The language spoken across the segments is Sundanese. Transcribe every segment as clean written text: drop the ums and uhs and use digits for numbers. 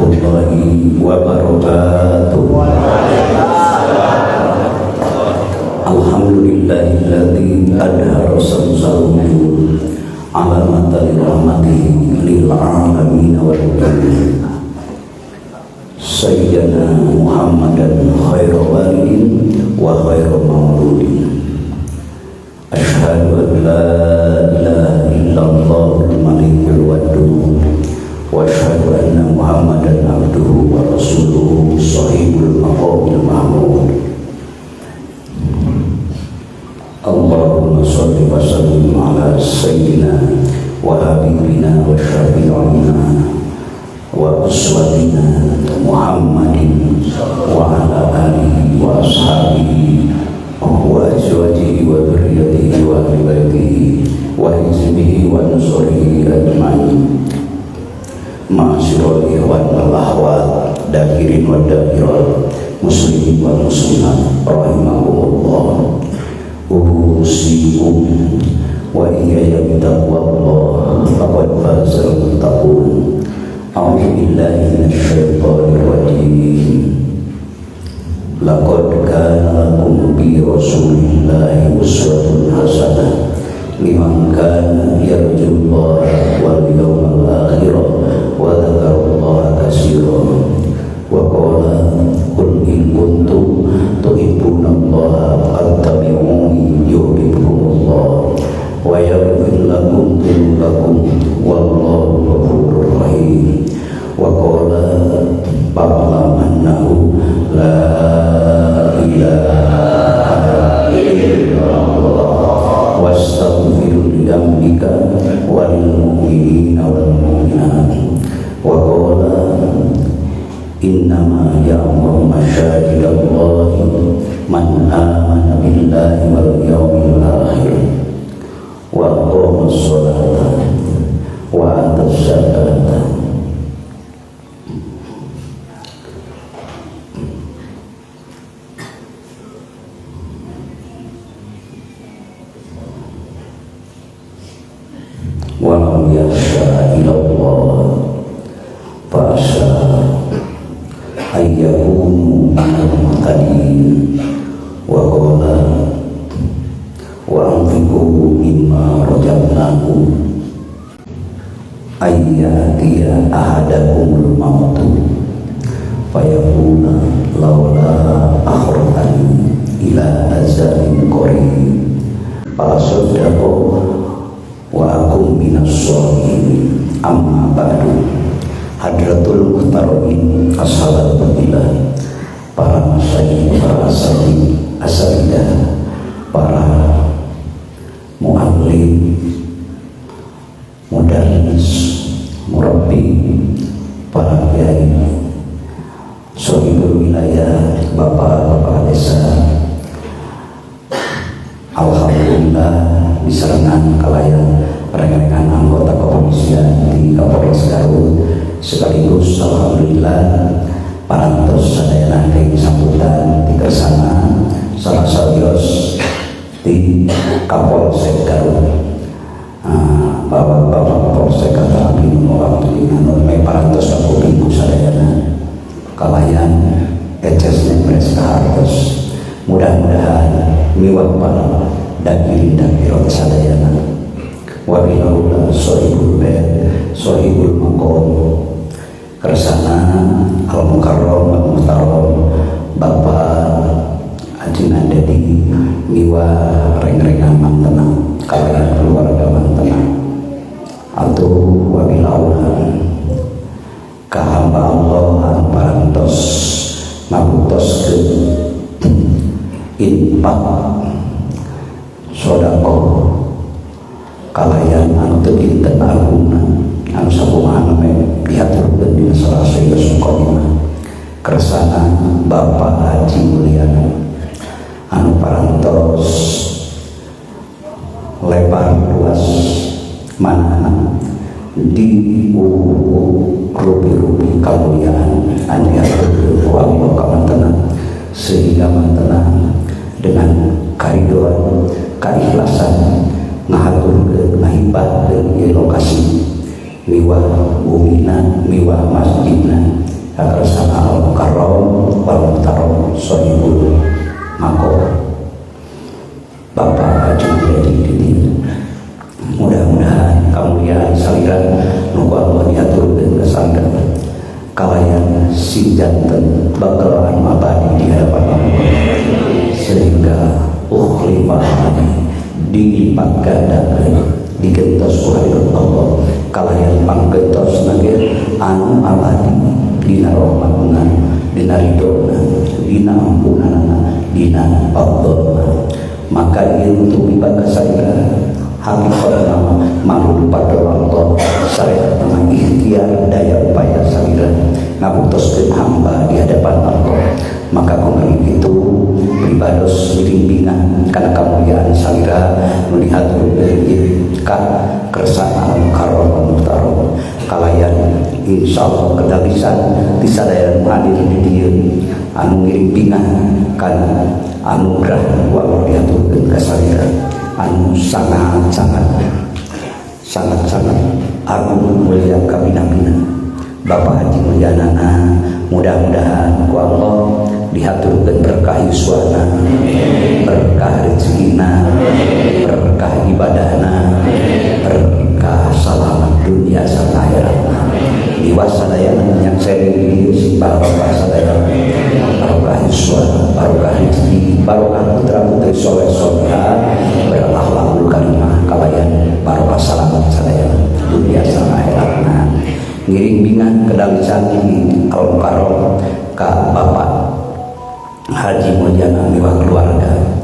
Warahmatullahi wabarakatuh. Alhamdulillahilladzi adhara samsal wujud ala matali rahmatihi lil alamin wal alamin. Sayyidina Muhammadan khairu walidin wa khairu mauludin. Ashhadu an la ilaha illallahul malikul wadud wa ashhadu anna Muhammadan abduhu wa rasuluhu sahibul maqamil mahmud. Allahumma shalli wa sallim ala sayyidina wa habibina wa syafi'ina wa uswatina Muhammadin wa ala alihi wa ashabihi wa azwajihi wa dhurriyyatihi wa ahli baitihi wa hizbihi wa nusurihi ajma'in. Ma'asyiral ikhwan wal akhwat, dakirin wa dakirat, muslimin wal muslimat rahimakumullah. Usikum wa iyaya bitaqwallah faqad fazal muttaqun. A'udzu billahi minasyaitonir rajim. Laqad kana lakum fi rasulillahi uswatun hasanah liman kana yarjullaha wal yawmal akhir wa dzakarallaha katsiran. Wa qala qul in kuntum tuhibbunallaha fattabi'uni yuhibbukumullah wa yaghfir lakum dzunubakum wallahu ghafurur rahim. Wa qala fa'lam annahu la ilaha illallah wastaghfir li dzambika wal mu'minina wal mu'minat. Wa qala innama ya'muru masyajidallahi man amana billahi wal yawmil akhir wa aqama sholata wa ataz zakata. Wa lam yakhsha ilallah fa asa ayyakunu minal muhtadin. Wa qala wa anfiqu mimma razaqnakum ayyatiya ahadakumul mautu fayaqula laula akhartani ila ajalin qarib fasaddaqu wa akum minas sholihin. Amma ba'du. Hadratul muhtaramin, ashabat fadilah, para masyayikh, para asatidz, asatidah, para muallim, mudarris, murabbi, para kiai, sohibul wilayah, bapak-bapak desa. Alhamdulillah diserengan kalayan rekan-rekan anggota kepolisian di Kapolres Garut, sekaligus alhamdulillah parantos sadayana kenging sambutan di kersana salah sawios di Kapolsek Garut. Bapak-bapak Polsek Katarapi waktu anu parantos kakuping sadayana kalayan eces nepres kahartos. Mudah-mudahan miwah para dakirin dakirot sadayana. Wabillahi sohibul bait sohibul maqam kersana al mukarram al muhtaram Bapak Ajengan Dedi miwa reng-rengan mantena kalian keluarga mantena atau wabillahi ka hamba Allah anu parantos ngabuktos ke infak sedekah kalayan anu teu dinten agungna anu sakumaha me dihaturkeun dina salah sawios mukadimah kersana Bapak Haji Mulyana anu parantos lebar luas manana di rupi-rupi kamuliaan anu dihaturkeun ku Allah ka mantena sehingga mantena dengan karidoan keikhlasan ngahaturkeun ngahibahkeun ieu lokasi miwah bumina miwah masjidna. Kersana al mukarram wal muhtaram sahibul maqam Bapak Haji Mulyadi di. Mudah-mudahan kemuliaan salira nu ku Allah diaturkeun ka salira kalayan sing janten bakal anu abadi di hadapan Allah, sehingga ukhlifa dilipat gandakeun, digentos ku hadirat Allah kalayan panggentos nage anu abadi dina rahmatna, dina ridona, dina ampunanana, dina fadlna. Maka ieu untuk ibadah salira hakikat nama makhluk pada Allah, syariat nama ikhtiar daya upaya salira ngabuktoskeun hamba di hadapan Allah. Maka kembali itu pribados miring bingah kana kamuliaan salira nu dihaturkeun ka kersana mukarram muhtaram kalayan insyaallah kedalisan ti sadaya nu hadir di dieu anu ngiring bingah kana anugerah ku Allah diaturkeun ka salira anu sangat sangat sangat sangat agung, mulia, kabina-bina. Bapak Haji Mulyanana, mudah-mudahan ku Allah dihaturkeun berkah yuswana, berkah rezekina, berkah ibadahna, berkah salamat dunia sarta akhiratna. Diwasadayana yang sering di sing barokah sadaya, barokah yuswana, barokah rezeki, barokah putra putri soleh solehah berakhlakul karimah, kalayan barokah salamat sadaya dunia sarta akhiratna. Ngiring bingah kedalisan di al mukarram ka Bapak Haji Mulyana miwah keluarga.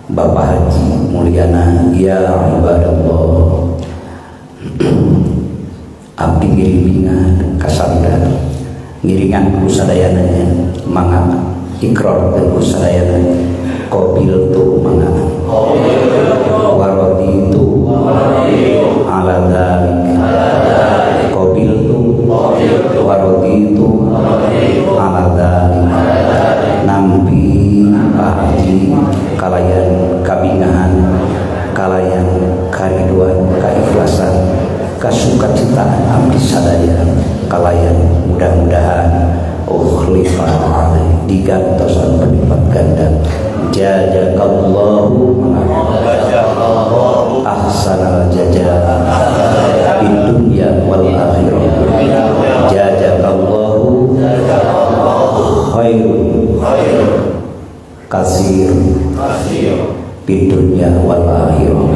Bapak Haji Mulyana, ya ibadallah, abdi ngiring bingah kasalira, ngiringan ku sadayananya, mangga ikrar ku sadayana. Qabiltu, mangga. Waraditu ala dzalik. Qabiltu waraditu ala dzalik. Nampi Pak Haji kalayan kabingahan, kalayan kariduan, kaikhlasan, kasukacitaan abdi sadaya, kalayan mudah-mudahan ukhlifa alaih, digantosan berlipat ganda. Jazakallahu ahsanal jaza fid dunya wal akhirah. Jazakallahu khairun kasir fid dunya wal akhirah.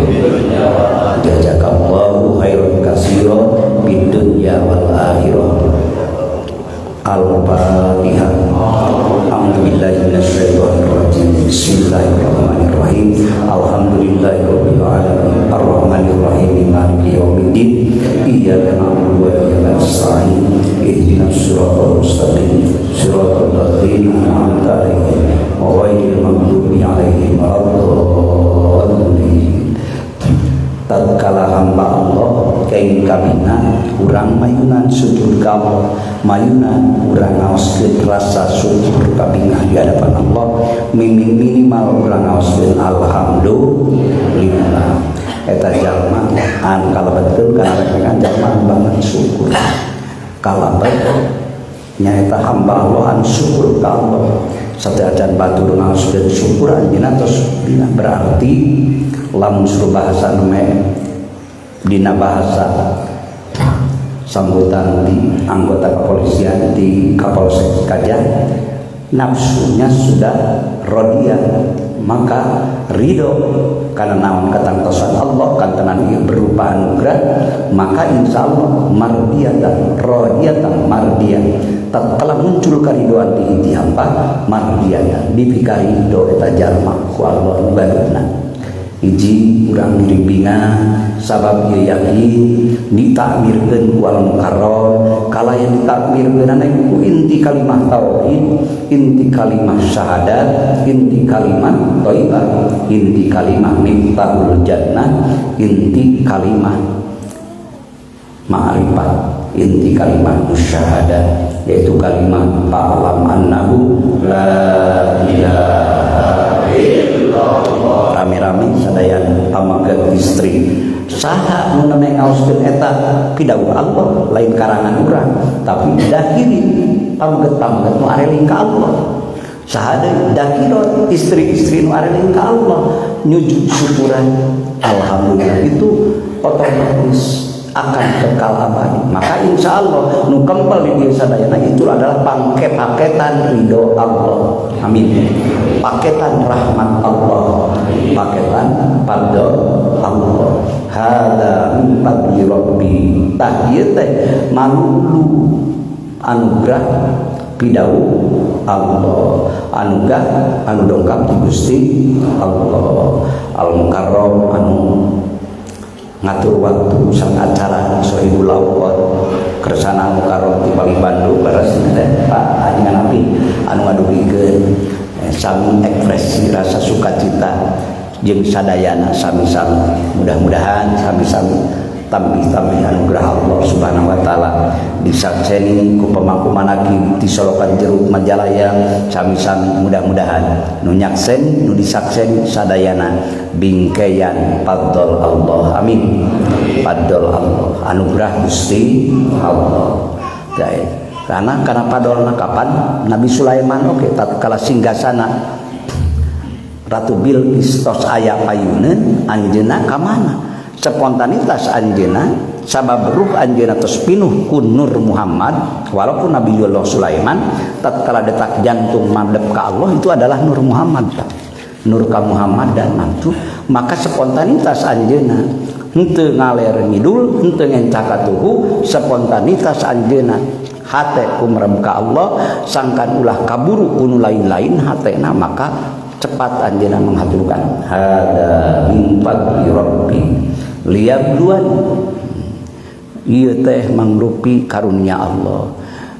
Jazakallahu khairun kasira fid dunya wal akhirah. Al-Fatihah. A'udzubillahi minasyaitonir rajim. Bismillahirrahmanirrahim. Alhamdulillahirabbil alamin. Arrahmanirrahim. Maliki yaumiddin. Iyyaka na'budu wa iyyaka nasta'in. Ihdinas siratal mustaqim. Siratal ladzina an'amta 'alaihim ghairil maghdubi 'alaihim waladdallin. Tatkala hamba Allah kain kabina, urang mayunan sujud ka Allah, mayunan urang ngaoskeun rasa syukur kabingah di hadapan Allah, minimal urang ngaoskeun alhamdulillah. Eta jalma an kalebetkeun kana rekan jalma banget syukur, kalebet nyaeta hamba Allah an syukur ka Allah. Sateuacan batur ngaoskeun syukur, anjeunna tos bina. Berarti lamun suruh bahasa neme dina bahasa sambutan di anggota kepolisian di Kapolsek Kajang, nafsunya sudah rodia, maka ridho karena naon katangtosan Allah kantenan ieu berupa anugerah. Maka insya Allah mardiyatan, rodiyatan, mardiyah. Tatkala muncul karidoan di inti hamba, mardiyatan, dipikarido eta jalma ku Allah nu gaduhna. Hiji, urang ngiring bingah sabab ieu yakin ditakmirkeun ku al mukarram, kalayan ditakmirkeunana ku inti kalimah tauhid, inti kalimah syahadat, inti kalimah thayyibah, inti kalimah miftahul jannah, inti kalimah ma'rifat, inti kalimah musyahadah, yaitu kalimah fa'lam annahu la ilaha illallah. Rame-rame sadayana, pamaget, istri, saha nu namanya ngaoskeun eta. pidawuh Allah, lain karangan urang, tapi dakirin pameget-pameget nu areling ka Allah. Saha deui? Dakirot, istri-istri nu areling ka Allah, nyujud syukuran alhamdulillah, itu otomatis akan kekal abadi. Maka insya Allah nu kempel di dieu sadayana itu adalah pangke paketan ridho Allah, amin, paketan rahmat Allah, paketan fadl Allah. Hada min fadli rabbi. Tah, ieu teh malulu anugerah pidawuh Allah, anugerah anu dongkap di Gusti Allah Al Mukarram anu ngatur waktu sang acara Sohibul Awqat Kersana Mukarram di paling Bandung baras teh Pak Haji Nabi anu ngadugikeun, sami ekspresi rasa sukacita jeung sadayana sami-sami. Mudah-mudahan sami-sami tambih-tambih anugerah Allah Subhanahu wa taala, disakseni ku pemangku manakib di Solokan Jeruk Majalaya sami-sami. Mudah-mudahan nu nyaksen, nu disakseni sadayana bingkeyan fadl Allah, amin. Fadl Allah, anugerah Gusti Allah. Karena fadolna kapan Nabi Sulaiman oke, tatkala singgasana Ratu Bilqis tos aya payuneun, anjeunna ka mana? Spontanitas anjeunna, sabab ruh anjeunna tos pinuh ku Nur Muhammad. Walaupun Nabiullah Sulaiman tatkala detak jantung madep ka Allah itu adalah Nur Muhammad, Nur ka Muhammad dan mantu, maka spontanitas anjeunna henteu ngaler ngidul, henteu ngenca katuhu. Spontanitas anjeunna hate kumerem ka Allah, sangkan ulah kaburu ku nu lain-lain hatena, maka cepat anjeunna menghaturkan hada min fadli rabbi liyabluwan. Ieu teh mangrupi karunia Allah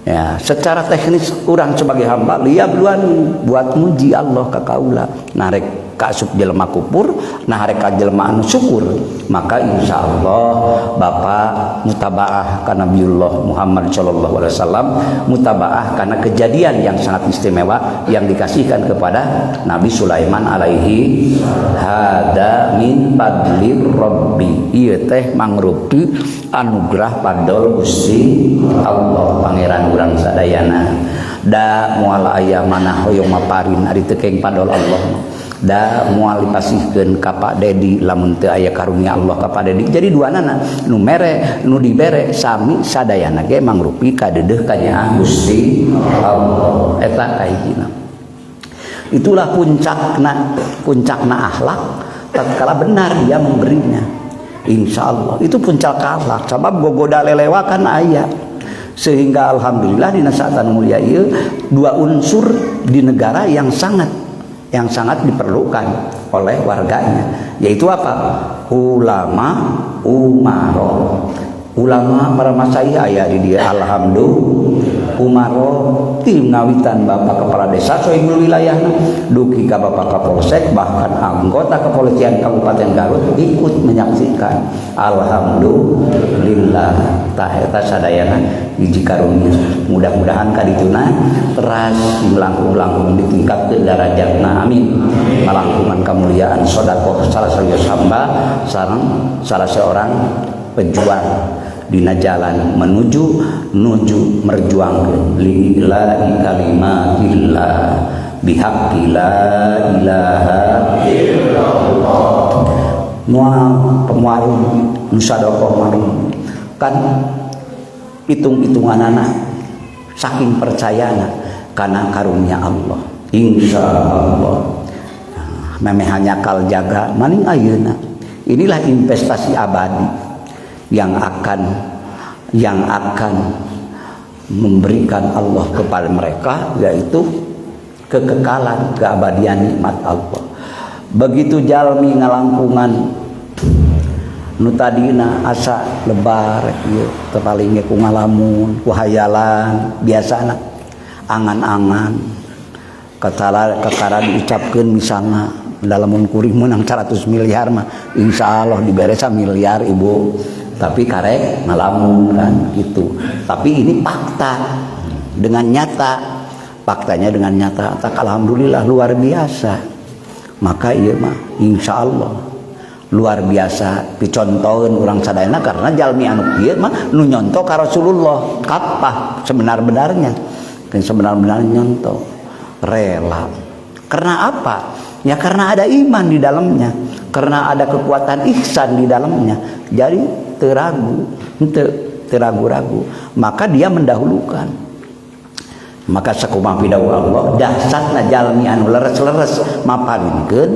ya, secara teknis urang sebagai hamba liyabluwan buat muji Allah ka kaula. Nah, rek kaasup jelema kupur, nah rek ka jelema anu syukur, maka insya Allah Bapak mutabaah ka Nabiullah Muhammad sallallahu alaihi wasallam, mutabaah karena kejadian yang sangat istimewa yang dikasihkan kepada Nabi Sulaiman alaihi. Hada min fadli rabbi, ieu teh mangrupi anugerah fadl Gusti Allah Pangeran urang sadayana. Da moal aya mana hoyong maparin ari teu keng fadl Allah mah. Da moal dipasihkeun ka Pak Dedi lamun teu aya karunia Allah ka Pak Dedi. Jadi duanana, nu mere, nu dibere, sami sadayana ge mangrupi kadeudeuh kanyaah Gusti Allah. Eta kahijina. Itulah puncakna, puncakna akhlak tatkala benar dia memberinya. Insya Allah itu puncak akhlak, sabab gogoda lelewakan aya. Sehingga alhamdulillah di saat anu mulia ieu dua unsur di negara yang sangat diperlukan oleh warganya, yaitu apa? Ulama, umaro. Ulama para masyayikh aya di dia, alhamdulillah. Umaro tim ngawitan Bapak Kepala Desa Sohibul Wilayahna dugi ka Bapak Kapolsek, bahkan anggota kepolisian Kabupaten Garut ikut menyaksikan, alhamdulillah. Tah, eta sadayana hiji karunia. Mudah-mudahan kadituna teras langkung-langkung ditingkatkeun darajatna, amin. Malangkungan kemuliaan sedekah salah satu hamba sareng salah seorang pejuang dina jalan menuju nuju merjuangkeun lillahi kalimatillah bihaqqi la ilaha illallah. Moal pemuarum nu sadokoh marum kan hitung-hitunganana saking percayana karena karunia Allah. Insya Allah memeh kal jaga maning ayeuna. Inilah investasi abadi yang akan memberikan Allah kepada mereka, yaitu kekekalan, keabadian nikmat Allah. Begitu jalmi ngalangkungan nu tadina asa lebar ieu teu paling ku ngalamun, ku hayalan biasana, angan-angan kakara kakara diucapkeun, misalnya dalam kuring menang 100 miliar mah insya Allah dibere miliar ibu, tapi karek ngalamun kan gitu. Tapi ini fakta dengan nyata, faktanya dengan nyata tak, alhamdulillah luar biasa. Maka iya mah insya Allah Luar biasa dicontohin urang sadayana, karena jalmi anu kieu mah nu nyontoh ka Rasulullah kapah sebenar-benarnya dan sebenar-benarnya nyontoh rela. Karena apa? Ya karena ada iman di dalamnya, karena ada kekuatan ihsan di dalamnya. Jadi teragu, teragu-ragu, maka dia mendahulukan. Maka sakumaha pidawuh Allah, dahsyatna jalmi anu leres-leres mapawinkeun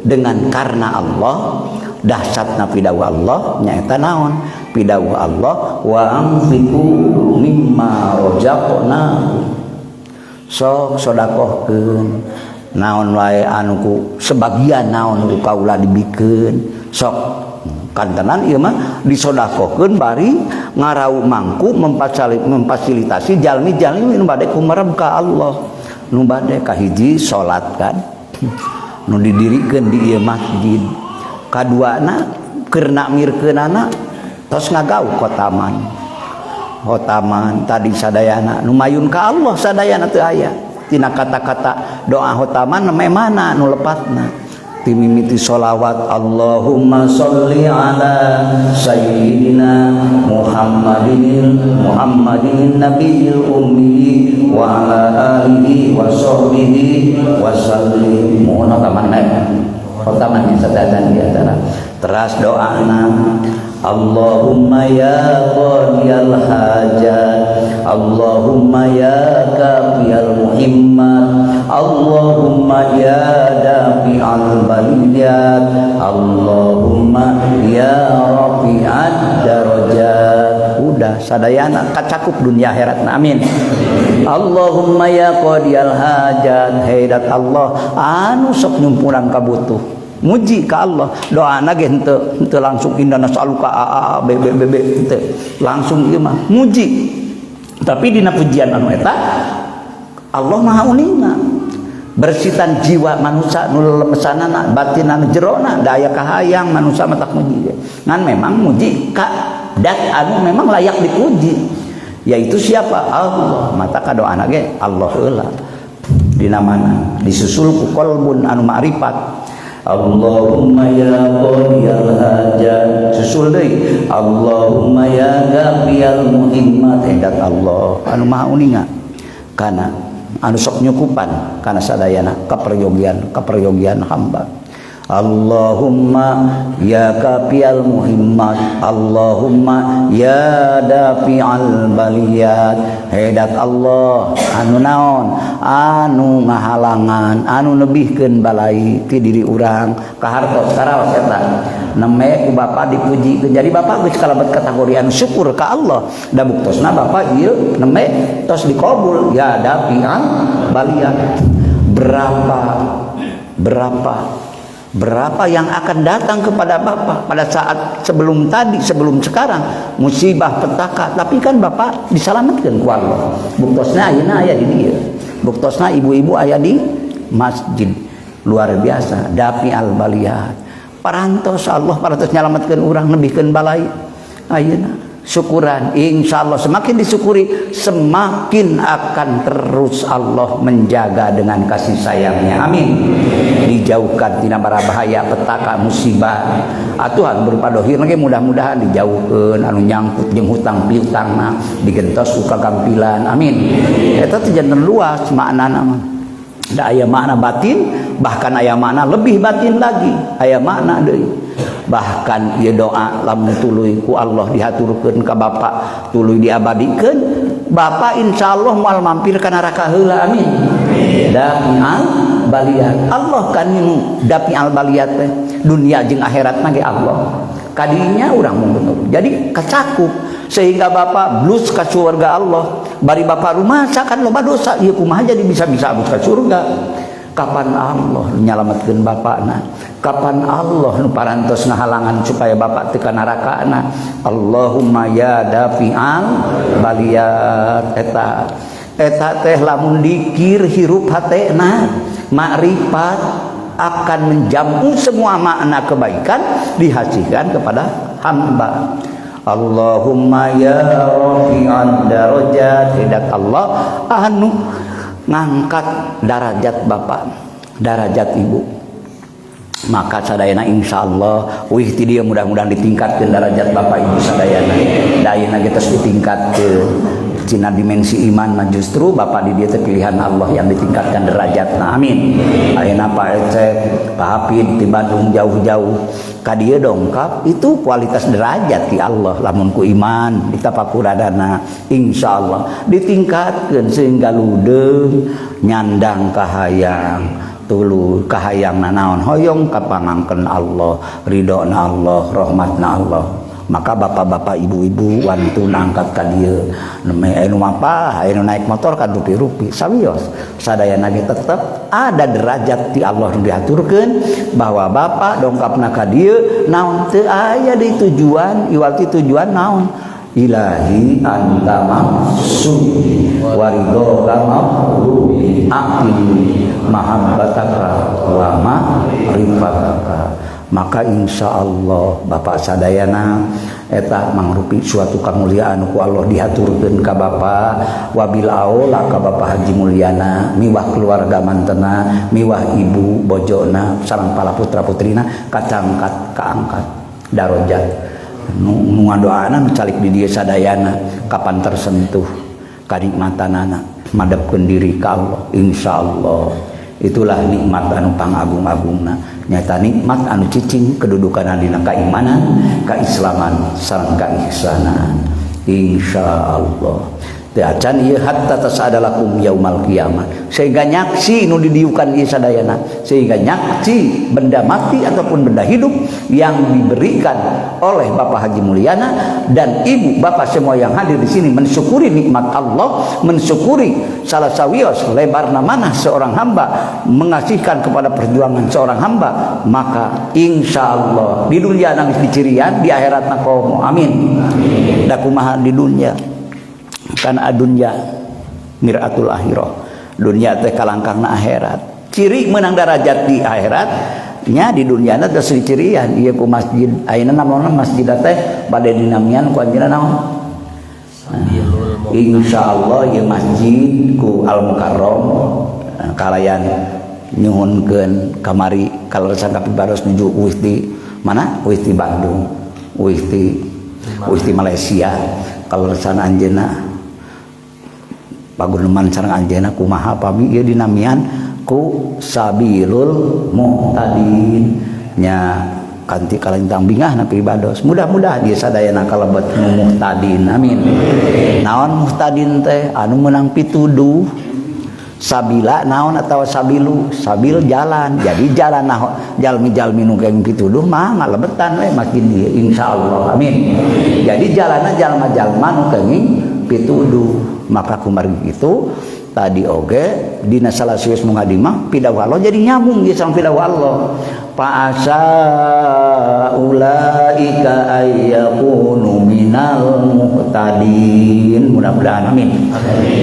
dengan karena Allah. Dahsyatna pidawuh Allah nyaeta naon? Pidawuh Allah, wa anfiqu mimma razaqnakum, sok sodakohkeun naon wae anu ku sebagian naon ku kaula dibikeun. Sok kantenan ieu mah disodakohkeun bari ngarau mangku memfasilitasi jalmi-jalmi nu bade kumereb ka Allah, nu bade kahiji salat kan nu didirikeun di ieu masjid, kaduana keur nakmirkeunana tos ngagau khotaman khotaman tadi sadayana nu mayun ka Allah sadayana. Teu aya tina kata-kata doa khotaman mana nu lepatna, timimiti sholawat Allahumma sholli ala sayyidina Muhammadin Muhammadin nabiyil ummi wa ala alihi wa sahbihi wa sallim. Mohon khotaman, khotaman sadayana di antara teras doana Allahumma ya qadiyal hajat, Allahumma ya kafiyal muhimmat, Allahumma ya dafi'al baliyat, Allahumma ya rafi'ad darajat. Udah sadayana kacakup dunia akhirat. Amin. Allahumma ya qadiyal hajat, hedat Allah anu sok nyumpuran kabutuh. Muji ka Allah, doana ge henteu henteu langsung inna nas'aluka a a b b b b, henteu langsung. Ieu mah muji, tapi dina pujian anu eta Allah Maha uninga bersitan jiwa manusia nu lelemesanana, batin anu jerona, daya kahayang manusia mah tak muji. Ngan memang muji ka dat anu memang layak dipuji, yaitu siapa? Allah. Mata kadoana ge Allah heula dina mana disusul ku qalbun anu ma'rifat. Allahumma ya qadiyal hajat, susul deui Allahumma ya kafiyal muhimmat, hedat Allah anu maha uninga kana anu sok nyukupan kana sadayana kaperyogian kaperyogian hamba. Allahumma ya kafiyal muhimmat, Allahumma ya dafi'al baliyat, hedat Allah anu naon anu ngahalangan anu nebihkeun balai ti diri urang. Kahartos karaos eta nembe ku bapak dipuji, jadi bapak geus kalebet kategori anu syukur ka Allah, da buktosna bapak ieu nembe tos dikabul ya dafi'al baliyat. Berapa berapa berapa yang akan datang kepada bapak pada saat sebelum tadi, sebelum sekarang, musibah petaka, tapi kan bapak diselamatkan ku Allah. Buktosna ayeuna aya di dieu, buktosna ibu-ibu aya di masjid. Luar biasa dafi al baliyat, parantos Allah parantos nyalamatkeun urang, nebihkeun balai. Ayeuna syukuran, insya Allah semakin disyukuri semakin akan terus Allah menjaga dengan kasih sayangnya. Amin. Dijauhkan tina bara bahaya petaka musibah atuhan berupa dohir lagi, mudah-mudahan dijauhkan anu nyangkut jeung hutang piutangna digentos ku kagampilan. Amin. Eta teh janten luas maknana mah da aya makna batin, bahkan aya makna lebih batin lagi, aya makna deui. Bahkan ieu doa lamun tuluy ku Allah dihaturkeun ka bapak, tuluy diabadikeun, bapak insyaallah moal mampir ka neraka heula. Amin. Dafi'al baliyat, Allah kan nu dafi'al baliyat teh, dunia jeung akhirat mah ge Allah kadinya urang mun jadi kacakup sehingga bapak blus ka surga Allah. Bari bapak rumah kan loba dosa, ieu kumaha jadi bisa-bisa blus ka surga? Kapan Allah nyalamatkeun bapakna? Kapan Allah nu parantos ngahalangan supaya bapak teu ka narakana? Allahumma ya dafi'al baliyat. Eta eta teh lamun dikir hirup hatena makrifat akan menjamu semua makna kebaikan dihasilkan kepada hamba. Allahumma ya rafi'ad darajat, hidat Allah anu ngangkat darajat bapak, darajat ibu. Maka sadayana insyaallah wih ti dieu mudah-mudahan ditingkatkeun darajat Bapak Ibu sadayana. Da ayeuna ge tos ditingkatkeun cina dimensi iman mah, justru Bapak di dieu teh pilihan Allah yang ditingkatkan derajatna. Amin. Ayeuna Pak Ecek, Pak Hafid di Bandung jauh-jauh ka dieu dongkap, itu kualitas derajat ti Allah. Lamun ku iman ditapakuradana, insyaallah ditingkatkeun sehingga ludeung nyandang kahayang tulu kahayang nanaon, hoyong kapangangkeun Allah, ridhona Allah, rahmatna Allah. Maka bapak-bapak, ibu-ibu wantun angkat ka dieu, nembe anu mapah, anu naik motor kan rupi-rupi sawios, sadayana ge tetep ada derajat di Allah nu diaturkeun bahwa bapak dongkapna ka dieu naon, teu aya di tujuan iwal ti tujuan naon. Ilahi anta maksudi wa ridhoka maghrubi, a'tini mahabbataka wa ma'rifataka. Maka insya Allah Bapak sadayana eta mangrupi suatu kemuliaan ku Allah dihaturkeun ka Bapak, wabil aula ka Bapak Haji Mulyana miwah keluarga mantena, miwah ibu bojona sareng para putra putrina, kacangkat kaangkat darajat nu nu ngadoana, nu calik di dieu sadayana kapan tersentuh kanikmatanana, madepkeun diri ka Allah. Insyaallah itulah nikmat anu pangagung-agungna, nyata nikmat anu cicing kedudukan dina keimanan, keislaman sareng keihsanan. Insyaallah teu acan ieu, hatta tas'ada lakum yaumal qiyamah, sehingga nyaksi nu didiukan ieu sadayana, sehingga nyaksi benda mati ataupun benda hidup yang diberikan oleh Bapak Haji Mulyana dan ibu bapak semua yang hadir di sini, mensyukuri nikmat Allah, mensyukuri salah sawios lebarna mana seorang hamba mengasihkan kepada perjuangan seorang hamba. Maka insya Allah di dunia nangis dicirian, di akhirat komo. Amin. Da kumaha di dunia kan, adunya miratul akhirah, dunia teh kalangkangna akhirat, ciri menang darajat di akhirat nya di dunia na geus dicirian ieu ku masjid. Ayeuna namanya masjid teh bade dinamian ku anjeunna naon? Insyaallah ieu masjid ku Al Mukarram kalayan nyuhunkeun kamari kaleresan kapibaros nuju uih di mana, uih di Bandung, uih di Malaysia, kaleresan anjeunna paguneman sareng anjeunna kumaha pami ieu dinamian ku Sabilul Muhtadin nya, kanti kalintang bingah na pribados. Mudah-mudahan ieu sadayana kalebet nu muhtadin. Amin. Naon muhtadin teh? Anu meunang pituduh. Sabila naon atau sabilu? Sabil jalan. Jadi jalan nah, jalmi-jalmi nu keng pituduh mah ngalebetan we masjid ieu, insyaallah. Amin. Jadi jalanna jalma-jalma nu kenging pituduh. Maka kumargi itu tadi oge dina salah sawios mukadimah pidawuh Allah, jadi nyambung ieu sareng pidawuh Allah, fa'asa ulaika ayyakunu minal muhtadin. Mudah-mudahan, amin.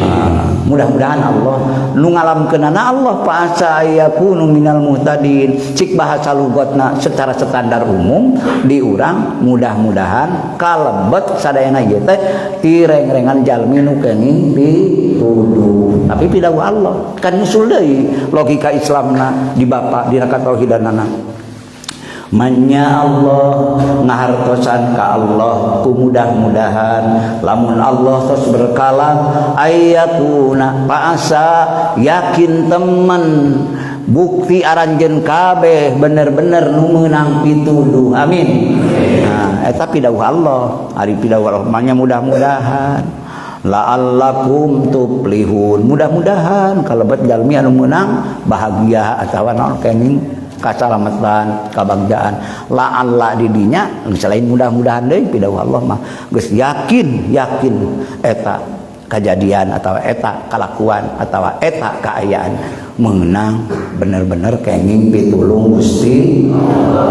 Nah, mudah-mudahan Allah nu ngalamkeunana Allah, fa'asa ayyakunu minal muhtadin, cik bahasa lugatna secara standar umum di urang, mudah-mudahan kalebet sadayana ieu teh tireng-rengan jalmi nu kenging pituduh. Tapi pidawuh Allah kan nyusul deui logika Islamna di Bapak dina katauhidanana. Manya Allah ngahartosan ka Allah ku mudah-mudahan lamun Allah terus berkalam ayakuna fa'asa, yakin temen bukti aranjeun kabeh bener-bener nu meunang pituduh. Amin. Nah, eta pidawuh Allah. Ari pidawuh Allah manya mudah-mudahan, la'allakum tuflihun, mudah-mudahan kalebet jalmi anu meunang bahagia atawa naon, kenging kasalamatan, kabagjaan. La'alla didinya selain mudah-mudahan deui, pidawuh Allah mah geus yakin, yakin eta kejadian atau eta kalakuan atau eta kaayaan menang bener-bener kenging pitulung Gusti,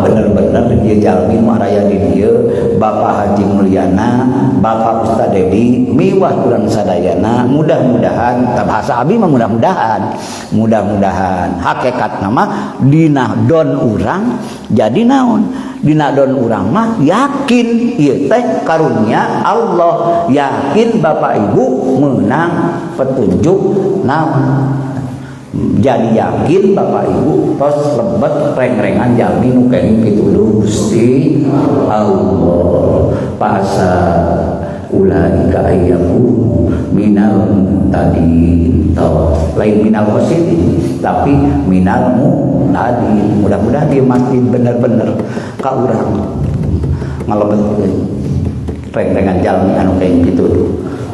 bener-bener dia jalmi nu araya di dieu, Bapak Haji Mulyana, Bapak Ustaz Dedi miwah urang sadayana. Mudah-mudahan, tak bahasa abi mah mudah-mudahan, mudah-mudahan hakikat nama dina don urang jadi naon, dina don urang mah yakin ieu teh karunia Allah, yakin Bapak Ibu menang petunjuk naon. Jadi yakin, Bapak Ibu, tos lebet reng-rengan jalmi nu kenging pituduh Gusti Allah. Fa'asa ulaika ayyakunu minal muhtadin. Lain minal khosirin, tapi minal muhtadin. Mudah-mudahan di masjid bener-bener ka urang ngalebetkeun reng-rengan jalmi anu kenging pituduh.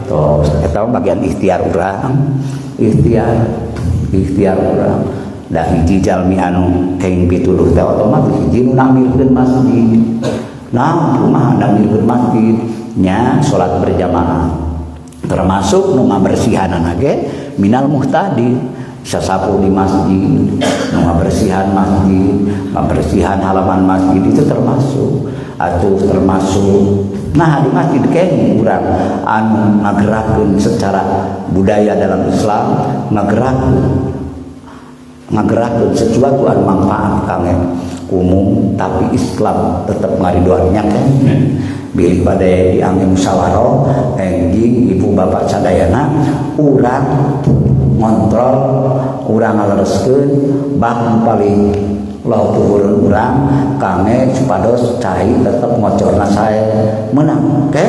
Tos eta bagian ikhtiar urang, ikhtiar ikhtiar urang. Da hiji jalmi anu kenging pituduh teh otomatis hiji nu namirkeun masjid. Nah, kumaha namirkeun masjid? Nya salat berjamaah. Termasuk nu ngabersihanana ge minal muhtadin. Sasapu di masjid, nu ngabersihan masjid, ngabersihan halaman masjid itu termasuk atau termasuk. Nah, di masjid kenging urang anu ngagerakeun secara budaya dalam Islam, ngagerakeun ngagerakeun sesuatu anu manfaat kangge umum, tapi Islam tetap ngaridoannya kan. Bilih bade diangge musyawarah enjing, ibu bapak sadayana, urang ngontrol, urang ngalereskeun bah paling laut tuhurun urang kangge supados cai tetep ngocorna sae menang ke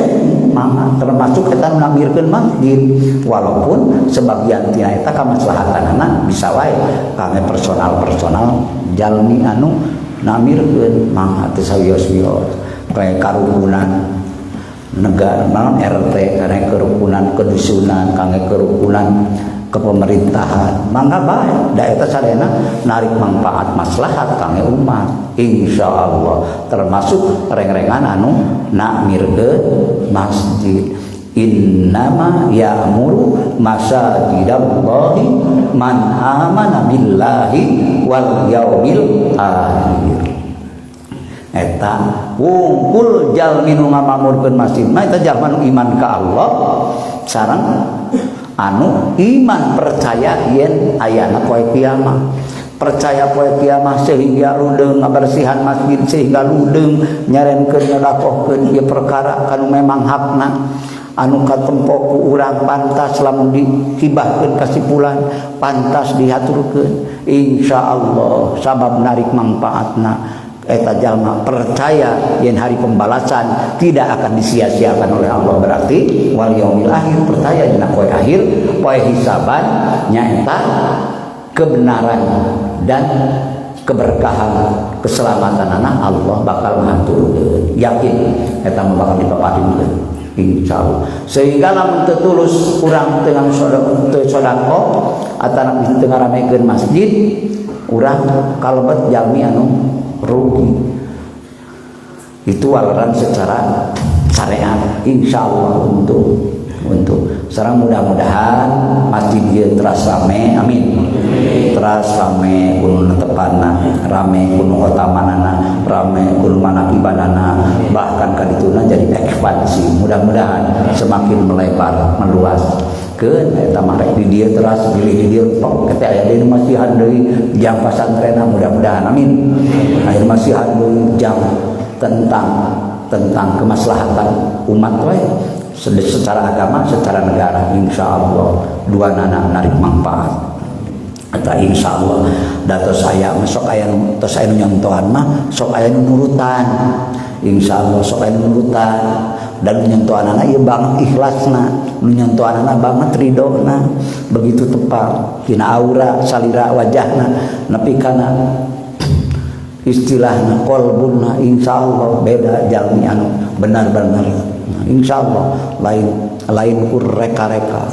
mangga, termasuk kita namirkeun masjid, walaupun sebagian tina eta kamaslahatanana bisa wae kangge personal-personal jalmi anu namirkeun. Mangga, teu sawios-wios kayak karukunan negara naon RT, karena kerukunan kedusunan, kangge kerukunan kepemerintahan, mangga bae. Da eta sadayana narik manfaat maslahat kangge umat, insyaallah, termasuk reng-rengan anu nakmirkeun masjid. Innama ya'muru masajidallahi man amana billahi wal yaumil akhir. Eta wungkul jalmi nu ngamakmurkeun masjid mah eta jalma nu iman ka Allah sareng anu iman percaya yen ayana poe kiamat. Percaya poe kiamat sehingga ludeung ngabersihan masjid, sehingga ludeung nyarenkeun, nyodakohkeun ieu perkara kanu memang hakna, anu katempo ku urang pantas lamun dihibahkeun ka si fulan, pantas dihaturkeun, insyaallah sabab narik manfaatna. Eta jalma percaya yen hari pembalasan tidak akan disia-siakan oleh Allah, berarti wal yaumil akhir, percaya dina poe akhir, poe hisaban, nyaeta kebenaran dan keberkahan keselamatan anak Allah bakal ngaturkeun. Yakin eta mah bakal dipaparikeun, insyaallah. Sehingga lamun teu tulus urang teu teu sedekah atanapi teu ngaramekeun masjid, urang kalebet jalmi anu rugi. Itu waleran secara syariat, insyaallah. Untuk sekarang mudah-mudahan masjid ieu teras rame, amin. Teras rame kudu netepanna, rame kudu khotamanana, rame kudu manakibanana, bahkan kadituna jadi ekspansi, mudah-mudahan semakin melebar, meluas ke eta mah. Rek di dieu teras, bilih di dieu tok eta aya deui masihan deui jang pasantrenna, mudah-mudahan, amin. Aya masihan deui jang tentang tentang kemaslahatan umat we, secara agama, secara negara, insyaallah dua nana narik manfaat atau insyaallah. Da tos aya sok aya, tos aya nu nyontohan mah sok aya nu nurutan, insyaallah sok aya nu nurutan. Dan nu nyontohanana ieu banget ikhlasna, nu nyontohanana banget ridona, begitu tepat tina aura salira wajahna nepi kana istilahna kolbuna, insyaallah beda jalmi anu benar-benar. Nah, insyaallah lain lain ku reka-reka,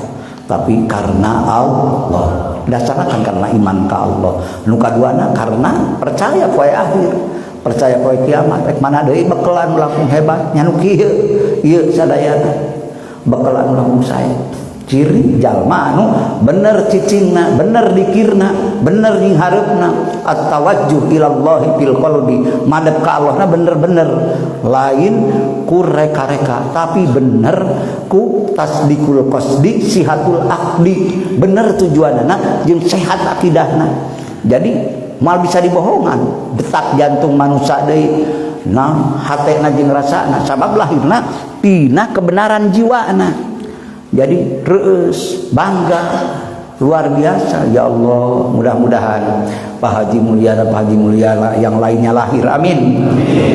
tapi karena Allah. Dasarnya kan karena iman ke Allah, nu kaduana karena percaya poe akhir, percaya poe kiamat. Rek mana deui bekelan langkung hebat nya nu kieu ieu sadayana, bekelan langkung sae. Ciri jalma anu bener cicingna, bener dikirna, bener nyinghareupna, at-tawajjuh ilallahi fil qalbi, madep ka Allahna bener-bener, lain ku reka-reka, tapi bener ku tasdikul qasdi, sihatul aqdi, bener tujuanana jeung sehat akidahna. Jadi mal bisa dibohongan detak jantung manusia deui, nah hatena jeung rasana, sabab lahirna tina kebenaran jiwana. Jadi reus bangga. Luar biasa, ya Allah, mudah-mudahan Pak Haji Mulyana, Pak Haji Mulyana yang lainnya lahir, amin.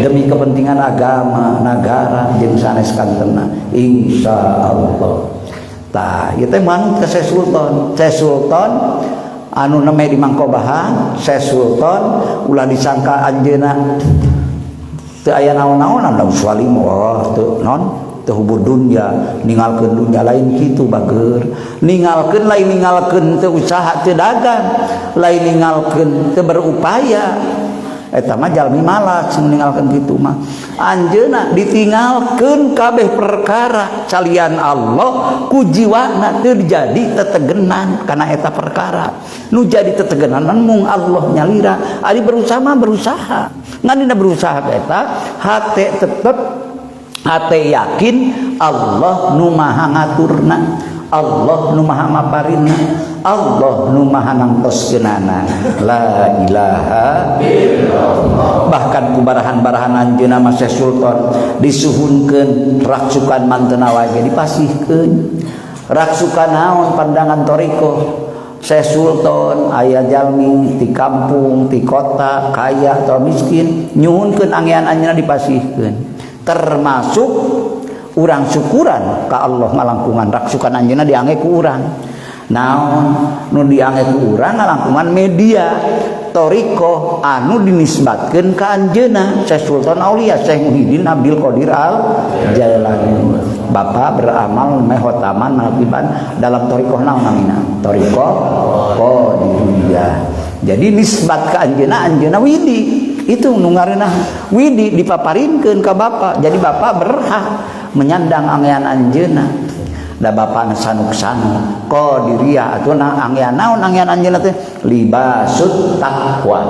Demi kepentingan agama, negara, jeung sanes kantena, insya Allah. Tah, ieu teh manut ka Syekh Sultan. Syekh Sultan anu neme di Mangkobahan, Syekh Sultan ulah disangka anjeunna teu aya naon-naonan da wali, wah, teu non teu hubur dunya, ninggalkeun dunya lain kitu bager. Ninggalkeun lain ninggalkeun teu usaha, teu dagang, lain ninggalkeun teu berupaya. Eta mah jalmi malas ninggalkeun kitu mah. Anjeunna ditinggalkeun kabeh perkara salian Allah ku jiwana teu jadi tetegenan kana eta perkara. Nu jadi tetegenan mung Allah nyalira. Ari berusaha mah berusaha, ngan dina berusaha eta hate tetep hate yakin Allah nu maha ngaturna, Allah nu maha maparina, Allah nu maha nangtoskeunana. La ilaha illallah. Bahkan ku barahan-barahan anjeunna mah Syekh Sultan disuhunkeun raksukan mantena wae dipasihkeun. Raksukan naon? Pandangan thoriqoh Syekh Sultan, aya jalmi di kampung, di kota, kaya atau miskin, nyuhunkeun angean anjeunna dipasihkeun. Termasuk urang syukuran ka Allah ngalangkungan raksukan anjeunna diange ku urang. Naon nu diange ku urang? Ngalangkungan media thoriqoh anu dinisbatkeun ka anjeunna Syekh Sultan Aulia Syekh Muhyiddin Abdul Qadir Al Jailani. Bapak beramal mehotaman manakiban dalam thoriqoh naon namina? Thoriqoh Qadiriyah. Jadi nisbat ka anjeunna, anjeunna widi itu nu ngaranna widi dipaparinkeun ka bapak. Jadi bapak berhak menyandang angean anjeunna. Da bapak sanuk-sanuk Qadiriyah atuh na angean naon? Angean anjeunna teh libasut taqwa,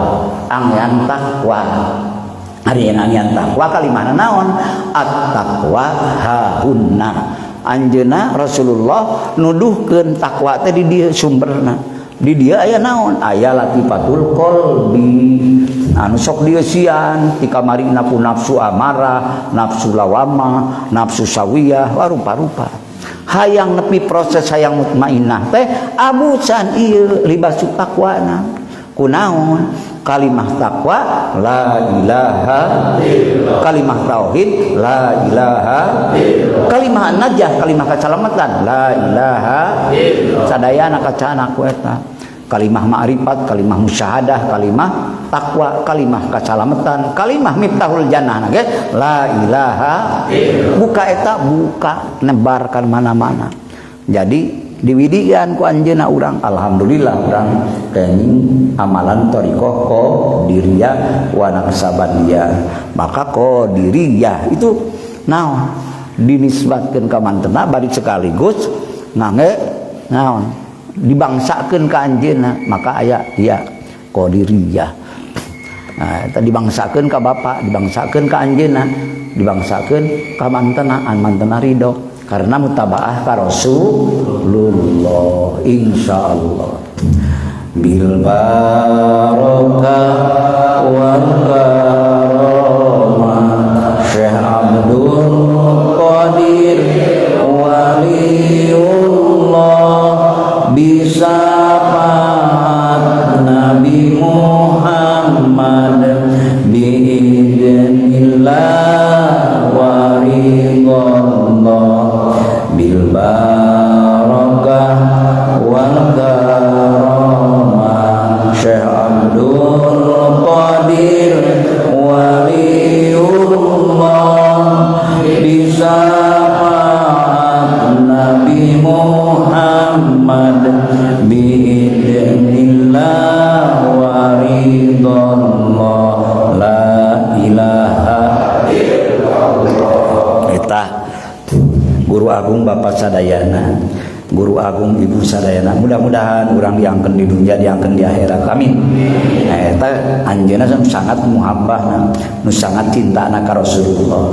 angean takwa. Ari angean takwa kalimahna naon? At-taqwa hahunna. Anjeunna Rasulullah nuduhkeun takwa teh di dieu sumberna. Di dieu aya naon? Aya latifatul qalbi anu sok dieusian ti kamarina ku nafsu amarah, nafsu lawamah, nafsu sawiyah, rupa-rupa. Hayang nepi proses hayang mutmainnah teh abusan ieu libasut taqwana. Kunaon? Kalimah takwa la ilaha illallah, kalimah tauhid la ilaha illallah, kalimah najah, kalimah kasalamatan la ilaha illallah. Sadayana kacana ku eta kalimah ma'rifat, kalimah musyahadah, kalimah takwa, kalimah kasalamatan, kalimah miftahul jannah ge la ilaha illallah. Buka eta, buka nebarkan mana-mana. Jadi diwidian ku anjeunna urang, alhamdulillah urang kenging amalan thoriqoh Qadiriyah wa Naqsyabandiyah. Maka Qadiriyah itu naon? Dinisbatkeun ka mantena bari sekaligus ngangge naon? Dibangsakeun ka anjeunna, maka aya dia Qadiriyah. Nah, eta dibangsakeun ka bapak, dibangsakeun ka anjeunna, dibangsakeun ka mantena, an mantena ridho karena mutabaah ka Rasulullah, insyaallah. Bil barokah wal karomah Syekh Abdul Qadir Waliullah bisa Nabi Muhammad biidznillah wa ridallah bil barakah wal karamah Syekh Abdul Qadir Waliullah bisa Nabi Muhammad biidznillah wa ridallah la ilaha illallah. Eta Guru Agung Bapak sadayana, Guru Agung Ibu sadayana, mudah-mudahan urang diangkeun di dunia, diangkeun di akhirat, amin. Nah, eta anjeunna sangat muhabbah, nu sangat cintana ka Rasulullah.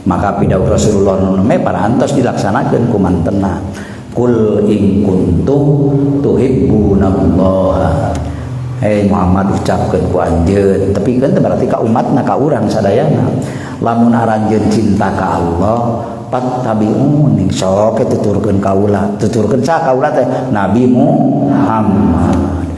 Maka pidauh Rasulullah nu neme parantos dilaksanakeun ku mantena. Kul in kuntum tuhibbunallaha. Hei Muhammad, ucapkeun ku anjeun, tapi kan berarti ka umatna, ka urang sadayana, lamun aranjeun cinta ka Allah. Fattabi'uni, sok tuturkeun kaula, tuturkeun sa kaula teh Nabi Muhammad.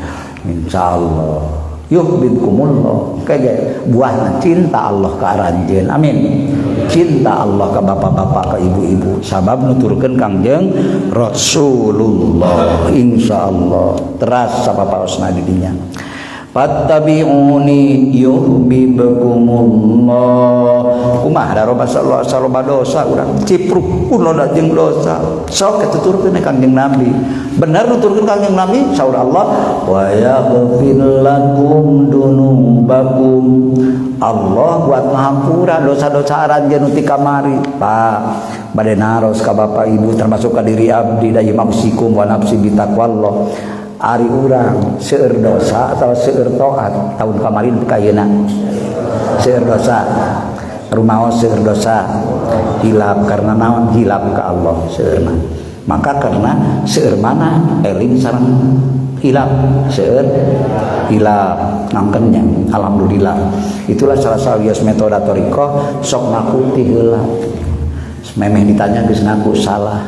Insyaallah yuhibbukumullah, kayak buahna cinta Allah ka aranjeun. Amin. Cinta Allah ke bapak-bapak, ke ibu-ibu, sabab nuturkeun Kangjeng Rasulullah. Insyaallah teras sapapaosna di dinya. Fattabi'uni yuhibbukumullah. Kumaha da roba saloba dosa urang, cipruk pun loda jeung dosa, sok tuturkeun Kangjeng Nabi. Bener nuturkeun Kangjeng Nabi. Saur Allah, wa yaghfir lakum dunubakum. Allah buat ngahampura dosa-dosa aranjeun nu ti kamari. Pak, bade naros ka bapak ibu termasuk ka diri abdi, da ieu usikum wa nafsi bitaqwallah. Ari urang seueur dosa atau seueur taat tahun kemarin ka ayeuna? Seueur dosa, rumaos seueur dosa, hilap. Karena naon hilap ka Allah seueurna? Maka karena seueur mana eling sareng hilap, seueur hilap ngangkennya. Alhamdulillah, itulah salah satu metode thoriqoh, sok ngaku ti heula. Memeh ditanya geus ngaku salah,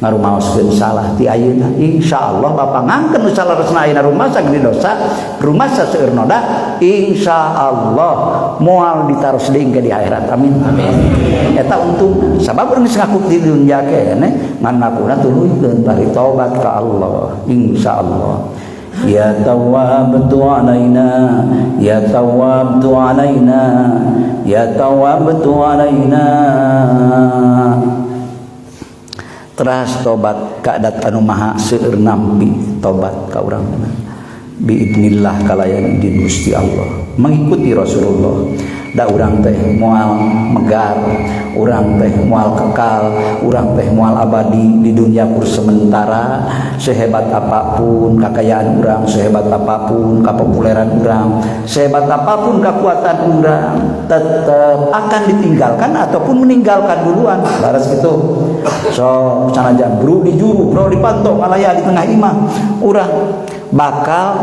ngarumaoskeun salah ti ayeuna. Insyaallah bapak ngangkeun nu salah ayeuna rumasa gede dosa, rumasa seueur noda, insyaallah moal ditaros deui ke di akhirat. Amin, amin. Eta untung, sabab urang geus ngaku di dunya keneh, ngan ngakuna tuluykeun bari tobat ka Allah. Insyaallah. Ya tawwab tu alaina, ya tawwab tu alaina, ya tawwab tu alaina. Teras tobat ka dat anu maha seueur nampi tobat ka urang, biidnillah, kalayan idin Gusti Allah, mengikuti Rasulullah. Da urang teh moal megar, urang teh moal kekal, urang teh moal abadi di dunia, kur sementara. Sehebat apapun kekayaan urang, sehebat apapun kepopuleran urang, sehebat apapun kekuatan urang, tetap akan ditinggalkan ataupun meninggalkan duluan. Baras gitu. So sanajan bro di juru, bro di panto, ngalaya di tengah imah, urang bakal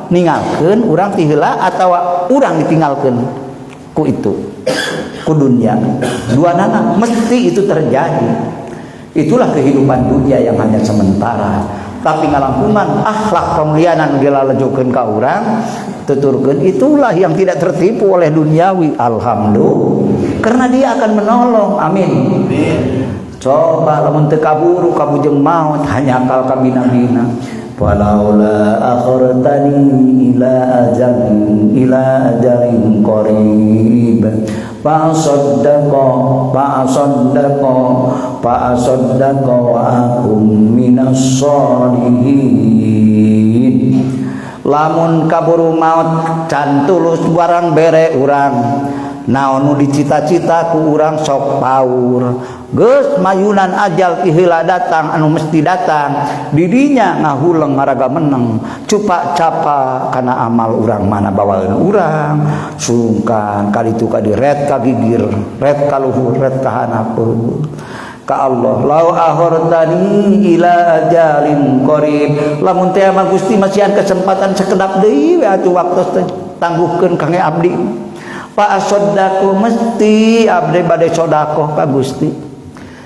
ninggalkeun urang ti heula atau urang ditinggalkeun ku itu, ku dunia. Dua nana mesti itu terjadi. Itulah kehidupan dunia yang hanya sementara, tapi ngalangkungan akhlak kemuliaan dilalejokeun ka urang, tuturkeun, itulah yang tidak tertipu oleh duniawi. Alhamdulillah, karena dia akan menolong. Amin, amin. Coba lamun teu kaburu kabujeng maut, hanya akal kabina-bina. Walaula akhartani ila ajalin qarib fa saddaqa fa saddaqa fa saddaqa wa akum minas solihin. Lamun kaburu maut can tulus barang bere urang, naon nu dicita-cita ku urang sok paur. Geus mayunan ajal ti heula datang, anu mesti datang, didinya ngahuleng ngaraga meneng, cupak capa kana amal urang, mana bawaeun urang sungkan kaditu kadi, ret ka gigir, ret ka luhur, ret ka hanapeun ka Allah. Lau akhortani ila ajalin qarib, lamun teh mah Gusti masihan kesempatan sekedap deui we atuh, waktu teh tangguhkeun kangge abdi. Fa asoddaqu, mesti abdi bade sedekah ka Gusti,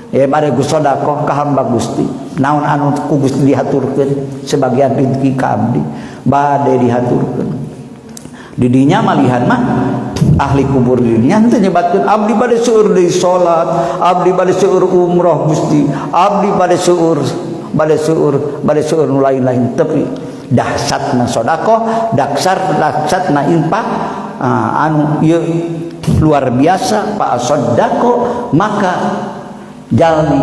ya bade sedekah ka hamba Gusti. Naon anu ku Gusti dihaturkeun sebagian rezeki ka abdi, bade dihaturkeun. Didinya malihan mah ahli kubur didinya henteu nyebatkeun abdi bade seueur deui salat, abdi bade seueur umroh Gusti, abdi bade seueur, bade seueur, bade seueur nu lain-lain. Tapi dahsyatna sedekah, daksar dahsyatna infak, anu ieu luar biasa. Fa asaddaqo, maka jalmi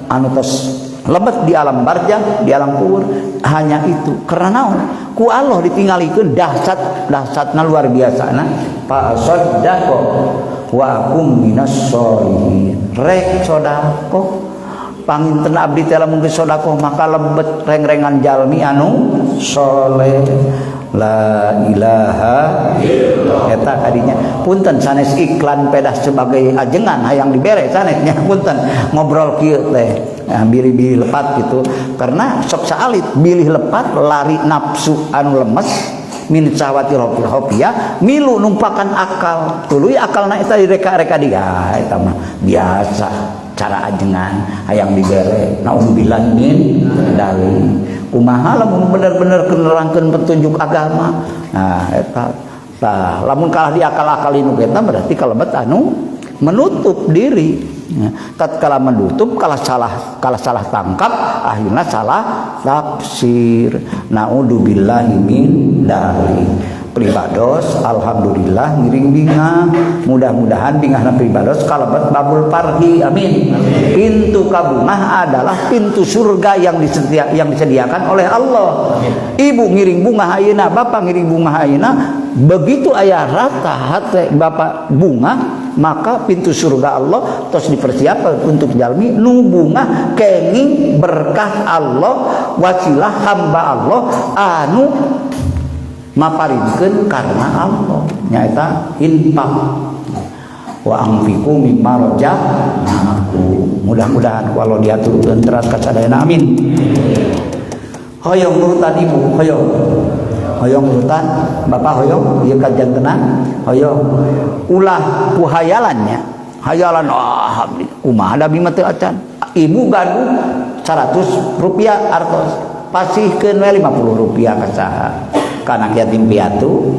anu tos lebet di alam barjah, di alam kubur, hanya itu. Karena naon? Ku Allah ditinggalikeun dahsyat, dahsyatna luar biasa. Nah, fa asaddaqo wa akum minas solihin. Rek sedekah, panginten abdi teh lamun geus sedekah maka lebet reng-rengan jalmi anu soleh. La ilaha illallah. Eta kadinya punten sanes iklan pedah sebagai ajengan hayang dibere, sanesnya. Punten ngobrol kieu teh, nah, bilih-bilih lepat gitu, karena sok saalit bilih lepat lari nafsu anu lemes min syahwati khafiyah, milu numpakan akal, tuluy akalna eta direka-reka dia. Eta mah biasa. Cara ajengan hayang dibere, naudzubillah min dzalik. Kumaha lamun bener-bener nerangkeun petunjuk agama? Nah, eta tah lamun kalah diakal-akalin nu eta berarti kalebet anu menutup diri. Ya, tatkala menutup kalah salah tangkap, akhirnya salah tafsir. Naudzubillahi min dzalik. Pribados alhamdulillah ngiring bingah, mudah-mudahan bingahna pribados kalebet babul farhi, amin. Pintu kabungah adalah pintu surga yang disediakan oleh Allah. Ibu ngiring bungah ayeuna, bapak ngiring bungah ayeuna, begitu aya rata hate bapak bungah, maka pintu surga Allah terus dipersiapkan untuk jalmi nu bungah kenging berkah Allah, wasilah hamba Allah anu maparinkeun karena Allah, nyaeta infak. Wa anfiqu mimma razaqnakum. Mudah-mudahan kalau diaturkeun teras kasadayana, amin. Hoyong nurutan ibu, hoyong, hoyong nurutan bapak, hoyong ieu kajantenan, hoyong ulah ku hayalannya, hayalan, ah, kumaha da abi mah teu acan. Ibu gaduh 100 rupiah artos, pasihkeun we 50 rupiah ka saha? Ka anak yatim piatu.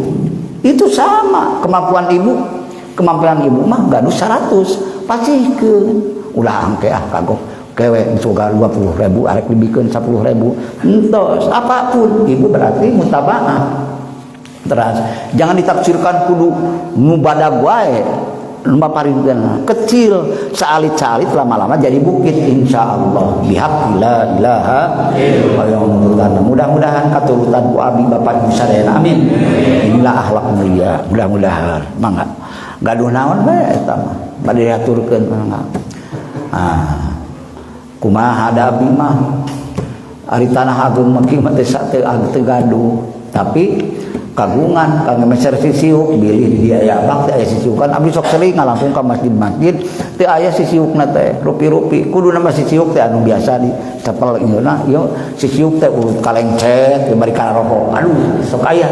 Itu sama kemampuan ibu, kemampuan ibu mah gaduh 100, pasihkeun. Ulah angke, ah, kagok kewe suga 20 ribu arek dibikeun 10 ribu entos. Apapun ibu berarti mutabaah. Terus jangan ditafsirkan kudu nu badag wae nu maparinkeun, kecil saalit-saalit lama-lama jadi bukit, insyaallah bihaq la ilaha illallah. Mudah-mudahan katurutan ku abi, bapak, ibu sadayana, amin. Inilah akhlak mulia. Mudah-mudahan mangga gaduh naon bae eta mah bade diaturkeun, mangga. Ah, kumaha da abi mah, ari tanah agung mah kieu mah teh teu gaduh, tapi kagungan kangge meser sisiuk, bilih di dia aya bakti aya sisiukan. Abdi sok sering ngalangkung ka masjid-masjid, teu aya sisiukna teh rupi-rupi. Kuduna mah sisiuk teh anu biasa di cepel ieu ieu sisiuk teh urut kalengcet bari kana rokok. Aduh, sok aya,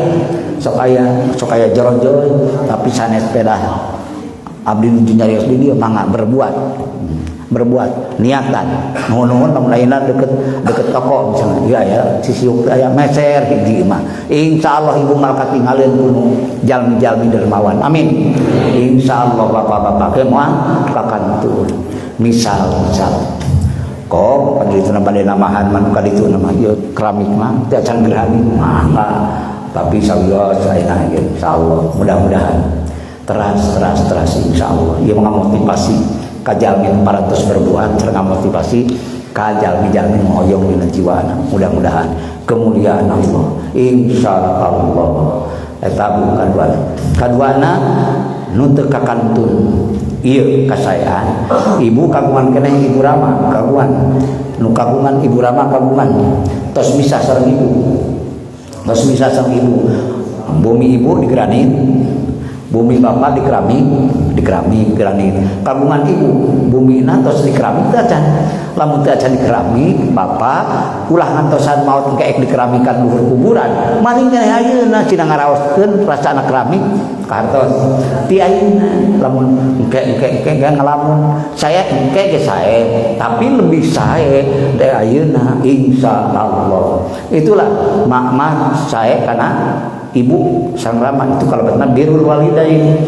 sok aya, sok aya jorojoy, tapi sanes pedah. Abdi nuju nyarios di dieu, mangga berbuat, berbuat niatan nuhun-nuhun. Lamun ayeuna deket deket toko misalnya, iya ya, sisiuk aya, meser hiji mah insyaallah ibu mal katinggalin kuno jalmi-jalmi dermawan, amin. Insyaallah bapak-bapak ke moal kakantun. Misal misal kok pada itu bade namahan man ka ditu nama ieu keramik mah teu acan gerhani mah, tapi sawios ayeuna ge insyaallah mudah-mudahan teras teras teras insyaallah ieu motivasi ka jalmi parantos berbuat sareng motivasi ka jalmi-jalmi hoyong dina jiwana. Mudah-mudahan kemuliaan Allah, insyaallah. Eta bu kaduana, kaduana nu teu kakantun ieu kasaean. Ibu kagungan keneh, ibu rama kagungan, nu kagungan ibu rama kagungan, tos misah sareng ibu, tos misah sareng ibu. Bumi ibu di granit, bumi bapak di keramik, di keramik granit. Kagungan ibu bumi tos di keramik teu acan. Lamun teu acan di keramik, bapak ulah ngantosan maot engke di keramikan luhur kuburan, maning keneh ayeuna cina ngaraoskeun rasana keramik kartos ti ayeuna. Lamun engke engke engke engke ngalamun, saya engke ge sae, tapi lebih sae dari ayeuna, insyaallah. Itulah mak sae karena ibu sang rama itu kalau benar birrul walidain.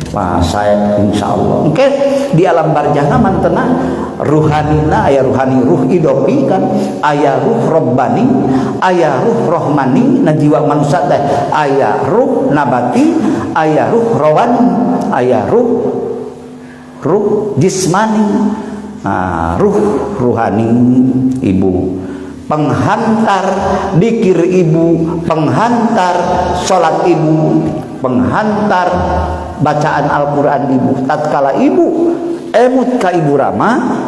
Wah, saya insya Allah oke di alam barzah mantena ruhanina aya ruhani, ruh idofi kan, aya ruh robbani, aya ruh rohmani. Na jiwa manusia teh aya ruh nabati, aya ruh rawani, aya ruh ruh jismani. Nah, ruh ruhani ibu penghantar dikir, ibu penghantar sholat, ibu penghantar bacaan Al-Quran. Ibu tatkala ibu emut ka ibu rama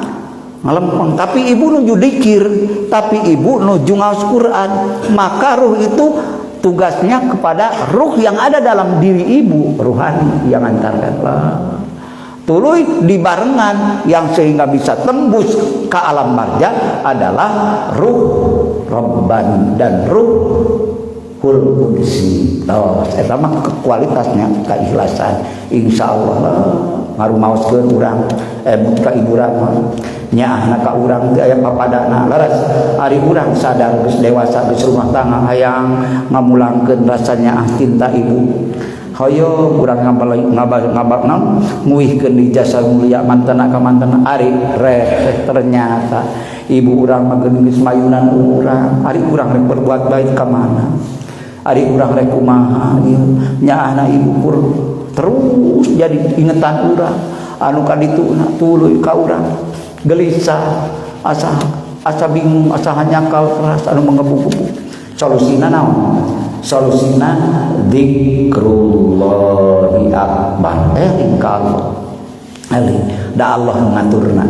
ngalempeng, tapi ibu nuju dikir, tapi ibu nuju ngaos Quran, maka ruh itu tugasnya kepada ruh yang ada dalam diri ibu, ruhani yang antarkan lah tuluy dibarengan yang sehingga bisa tembus ke alam barzah adalah ruh robbani dan ruh Hul Qudsi. Tos eta mah kualitasnya keikhlasan. Insyaallah ngarumaoskeun urang emut ka ibu urang mah nyaahna ka urang teh aya papadana. Leres, ari urang sadar geus dewasa, geus rumah tangga, hayang ngamulangkeun rasa nyaah cinta ibu, hoyong urang ngabal ngabal ngabal naon, nguihkeun di jasa mulia mantena ka mantena. Ari reh, ternyata ibu urang mah geus mayunan urang. Ari urang rek berbuat baik ka mana? Ari urang rek kumaha ieu nyaahna ibu kur terus jadi ingetan urang anu kadituna, tuluy ka urang gelisah, asa asa bingung, asa hanyakal keras anu menggebu-gebu. Solusina naon? Solusina dzikrullahi akbar. Eling ka Allah, eling da Allah ngaturna,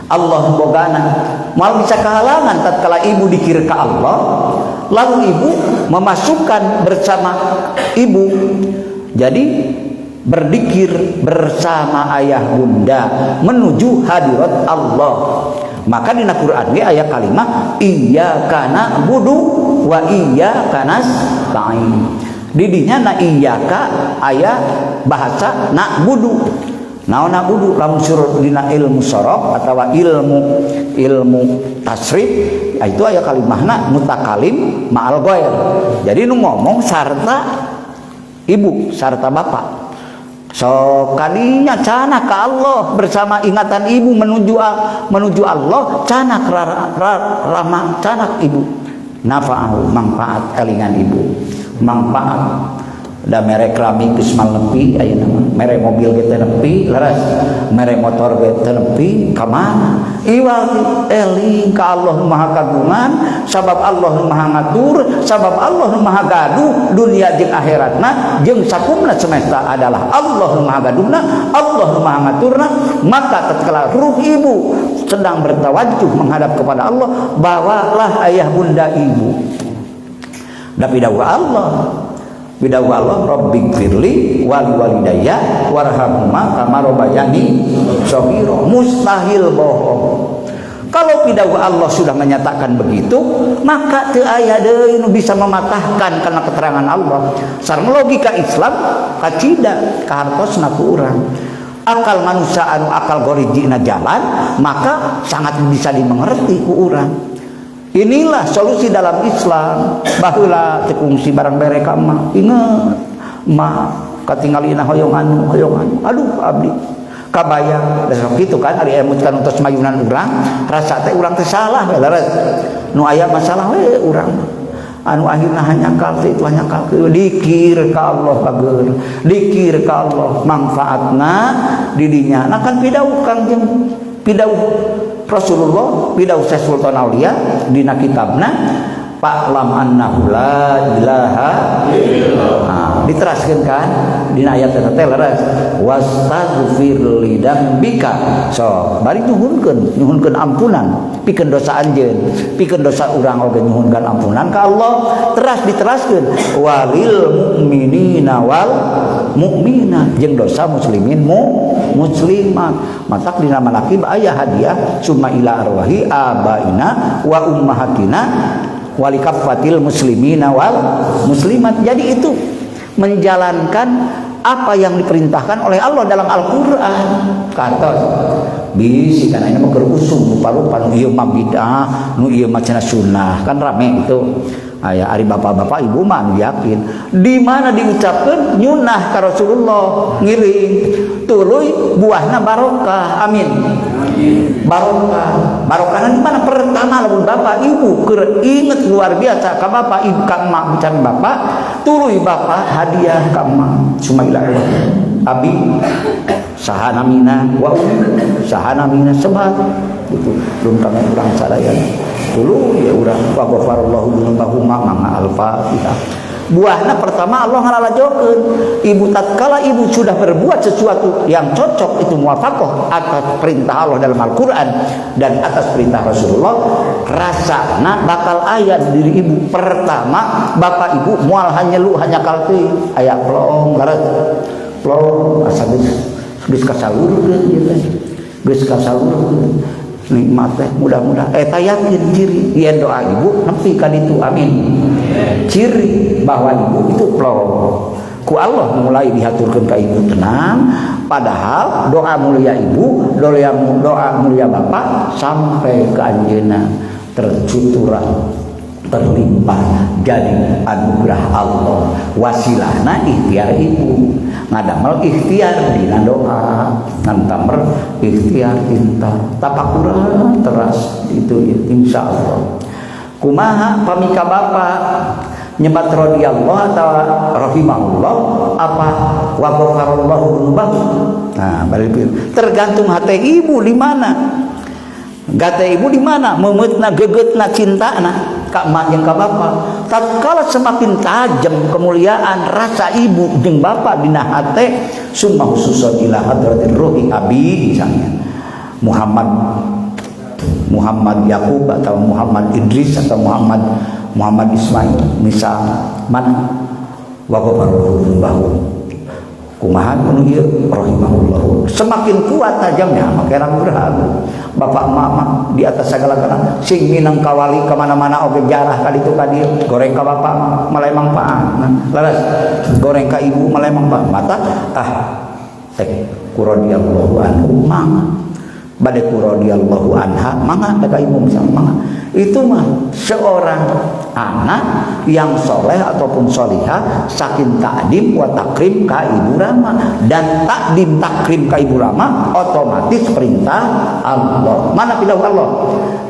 Allah bogana, moal bisa kehalangan. Tatkala ibu dikir ka Allah, lalu ibu memasukkan bersama ibu, jadi berzikir bersama ayah bunda menuju hadirat Allah. Maka di Quran ge aya kalimat iyyaka na'budu wa iyyaka nasta'in. Didinya na iyyaka aya bahasa na'budu. Naon na'budu? Lamun surah dina ilmu sorof atau ilmu ilmu tasrif itu aya kalimahna mutakalim ma'al ghair. Jadi nu ngomong sarta ibu sarta bapak. So kalinya canah ke Allah bersama ingatan ibu menuju menuju Allah, canak ramah, canak ibu nafa'ahu, manfaat elingan ibu, manfaat. Da mere keramik geus mal nepi ayeuna mah, mere mobil ge teu nepi, leres, mere motor ge teu nepi. Ka mana iwal eling ka Allah nu Maha Kagungan, sabab Allah nu Maha Ngatur, sabab Allah nu Maha Gaduh dunia jeung akhiratna jeung sakumna semesta adalah Allah nu Maha Gaduhna, Allah nu Maha Ngaturna. Maka tatkala ruh ibu sedang bertawajuh menghadap kepada Allah, bawalah ayah bunda ibu. Tapi dawuh Allah, bidawuh Allah, rabbighfirli wali walidayya warhamhuma kama rabbayani shaghira. Mustahil bohong. Kalau pidawuh Allah sudah menyatakan begitu, maka teu aya deui nu bisa mematahkan karena keterangan Allah. Sareng logika Islam kacida kahartosna ku urang. Akal manusia anu akal gorijina jalan, maka sangat bisa dimengerti ku urang. Inilah solusi dalam Islam. Baheula teu kungsi barang bere ka emak. Inget, emak katingalina hoyong anu, hoyong anu. Aduh, abdi kabayang. Da sok kitu kan ari emut kan entos mayunan urang, rasa teh urang teh salah we, leres. Nu aya masalah we urang. Anu akhirna hanyakal teh itu hanyakal dikir ka Allah bager. Dikir ka Allah manfaatna di dinya. Nah kan pidauh Kangjeng, pidauh Rasulullah, pidauh Syekh Sultan Aulia dina kitabna fa'lam annahu la ilaha illallah. Nah, diteraskeun kan dina ayat eta teh, leres, wastaghfir li dzambika. So bari nyuhunkeun, nyuhunkeun ampunan pikeun dosa anjeun, pikeun dosa urang oge, nyuhunkeun ampunan ka Allah. Teras diteraskeun walil mu'minina wal mukminat, jeung dosa muslimin mu muslimat. Matak dina manaqib aya hadiah summa ila arwahi abaina wa ummahatina walikaffatil muslimina wal muslimat. Jadi itu menjalankan apa yang diperintahkan oleh Allah dalam Al-Qur'an. Katos bisi karena ini mah keur usum rupa-rupa, nu ieu mah bid'ah, nu ieu mah cenah sunnah, kan rame itu. Aya ari bapak-bapak ibu mah anu yakin di mana diucapkeun nyunah ka Rasulullah, ngiring tuluy buahna barokah. Amin, barokah. Barokahna di mana? Pertama, lamun bapak ibu keur inget luar biasa ka bapak ibu, ka emak, bicara bapak, tuluy bapak hadiah ka emak, sumaila abi saha namina wa umi saha namina, sebat gitu belum kami urang sadaya dulu ya urang wa ghafarallahu dzunubahuma, mangga al-Fatihah. Buahna pertama Allah ngalalajokeun ibu. Tatkala ibu sudah berbuat sesuatu yang cocok, itu muwafaqah atas perintah Allah dalam Al-Qur'an dan atas perintah Rasulullah, rasana bakal aya di diri ibu. Pertama, bapak ibu moal hanya lu hanya kalti aya plong, leres, plong, asa geus geus kasalurkeun ieu teh, geus kasalurkeun. Nikmat teh mudah-mudahan eta yakin ciri yen doa ibu nepi ka ditu, amin. Ciri bahwa ibu itu plong ku Allah mulai dihaturkeun ka ibu tenang, padahal doa mulia ibu, doa doa mulia bapak sampai ke anjeunna tercutura, terlimpah, jadi anugerah Allah. Wasilahna ikhtiar ibu, ngadamel ikhtiar dina doa, ngantamer ikhtiar cinta tapakuran teras itu. Insya Allah kumaha pamika bapak nyebat radhiyallahu atau rahimahullah apa wa ghafarallahu dzunubahu. Nah, balik tergantung hati ibu di mana, gate ibu di mana memetna, gegetna, cintana ka emak jeung ka bapak. Tatkala semakin tajam kemuliaan rasa ibu jeung bapak dina hate, summa khususan ila hadratir ruhi abi, misalnya Muhammad Muhammad Yakub atau Muhammad Idris atau Muhammad Muhammad Ismail misal, mana wa ghafarallahu dzunubahu, kumaha nu ieu rahimahullah, semakin kuat tajamnya, maka ragu-ragu bapak mama di atas segala-galanya. Sing minang kawali kemana-mana oge, jarah ka ditu ka dieu, goreng ka bapak malah manfaat. Nah, leres goreng ka ibu malah manfaat mata. Ah, teh ku radhiyallahu anhu mangga, bade ku radhiyallahu anha mangga, teh ka ibu misalnya mangga. Itu mah seorang anak yang soleh ataupun solihah saking takdim wa takrim ka ibu rama, dan takdim takrim ka ibu rama otomatis perintah Allah. Mana pidahu Allah?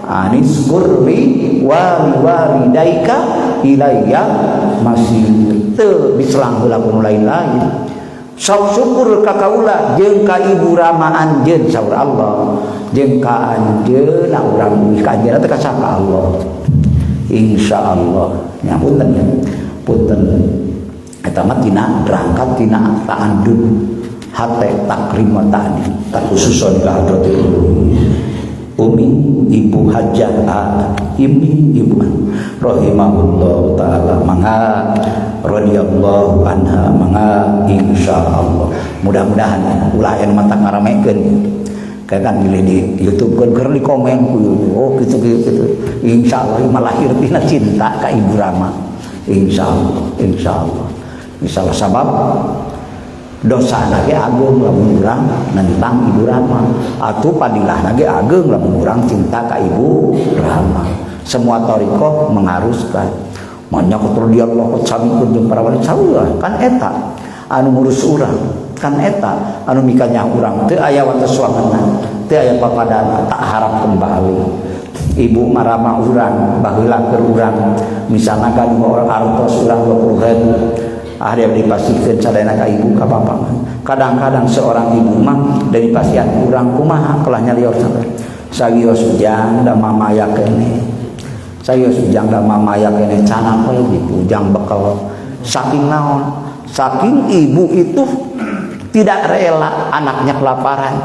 Anisykurli wa liwalidaika ilayya masir. Teu diselang heula ku lain-lain. Sok syukur ka kaula jeung ka ibu rama anjeun, saur Allah. Jeung ka anjeun urang ka anjeun teh ka saka Allah. Insyaallah ya, punten ya, punten, eta mah tina berangkat tina ta'addud hate, takrim wa ta'dil, khususon ka hadratil umi ibu hajah imi ibu rahimahullah taala mangga, radhiyallahu anha mangga. Insyaallah mudah-mudahan ulah aya mata ngaramekeun kayak kan milih di YouTube kan keur di komen ku, oh gitu gitu gitu. Insyaallah lahir tina cinta ka ibu rama, insyaallah, insyaallah, insyaallah. Sabab dosa lagi agung lamun urang nentang ibu rama, atau padilah lagi agung lamun urang cinta ka ibu rama. Semua thoriqoh mengharuskan banyak dia Allah sami kunjung para wali saurah kan, eta anu ngurus urang kan, eta anu mikanya urang teu aya wates wangenan, teu aya papadana, tak harap kembali. Ibu marama urang baheula keur urang misalna kan artos urang 20.000, ah dia dipasihkeun sadayana ka ibu ka bapak. Kadang-kadang seorang ibu mah dari pasian urang kumaha kelah nyalior sampai sawios ujang da mama aya keneh, sawios ujang da mama aya keneh, canang we gitu ujang bekal. Saking naon, saking ibu itu tidak rela anaknya kelaparan,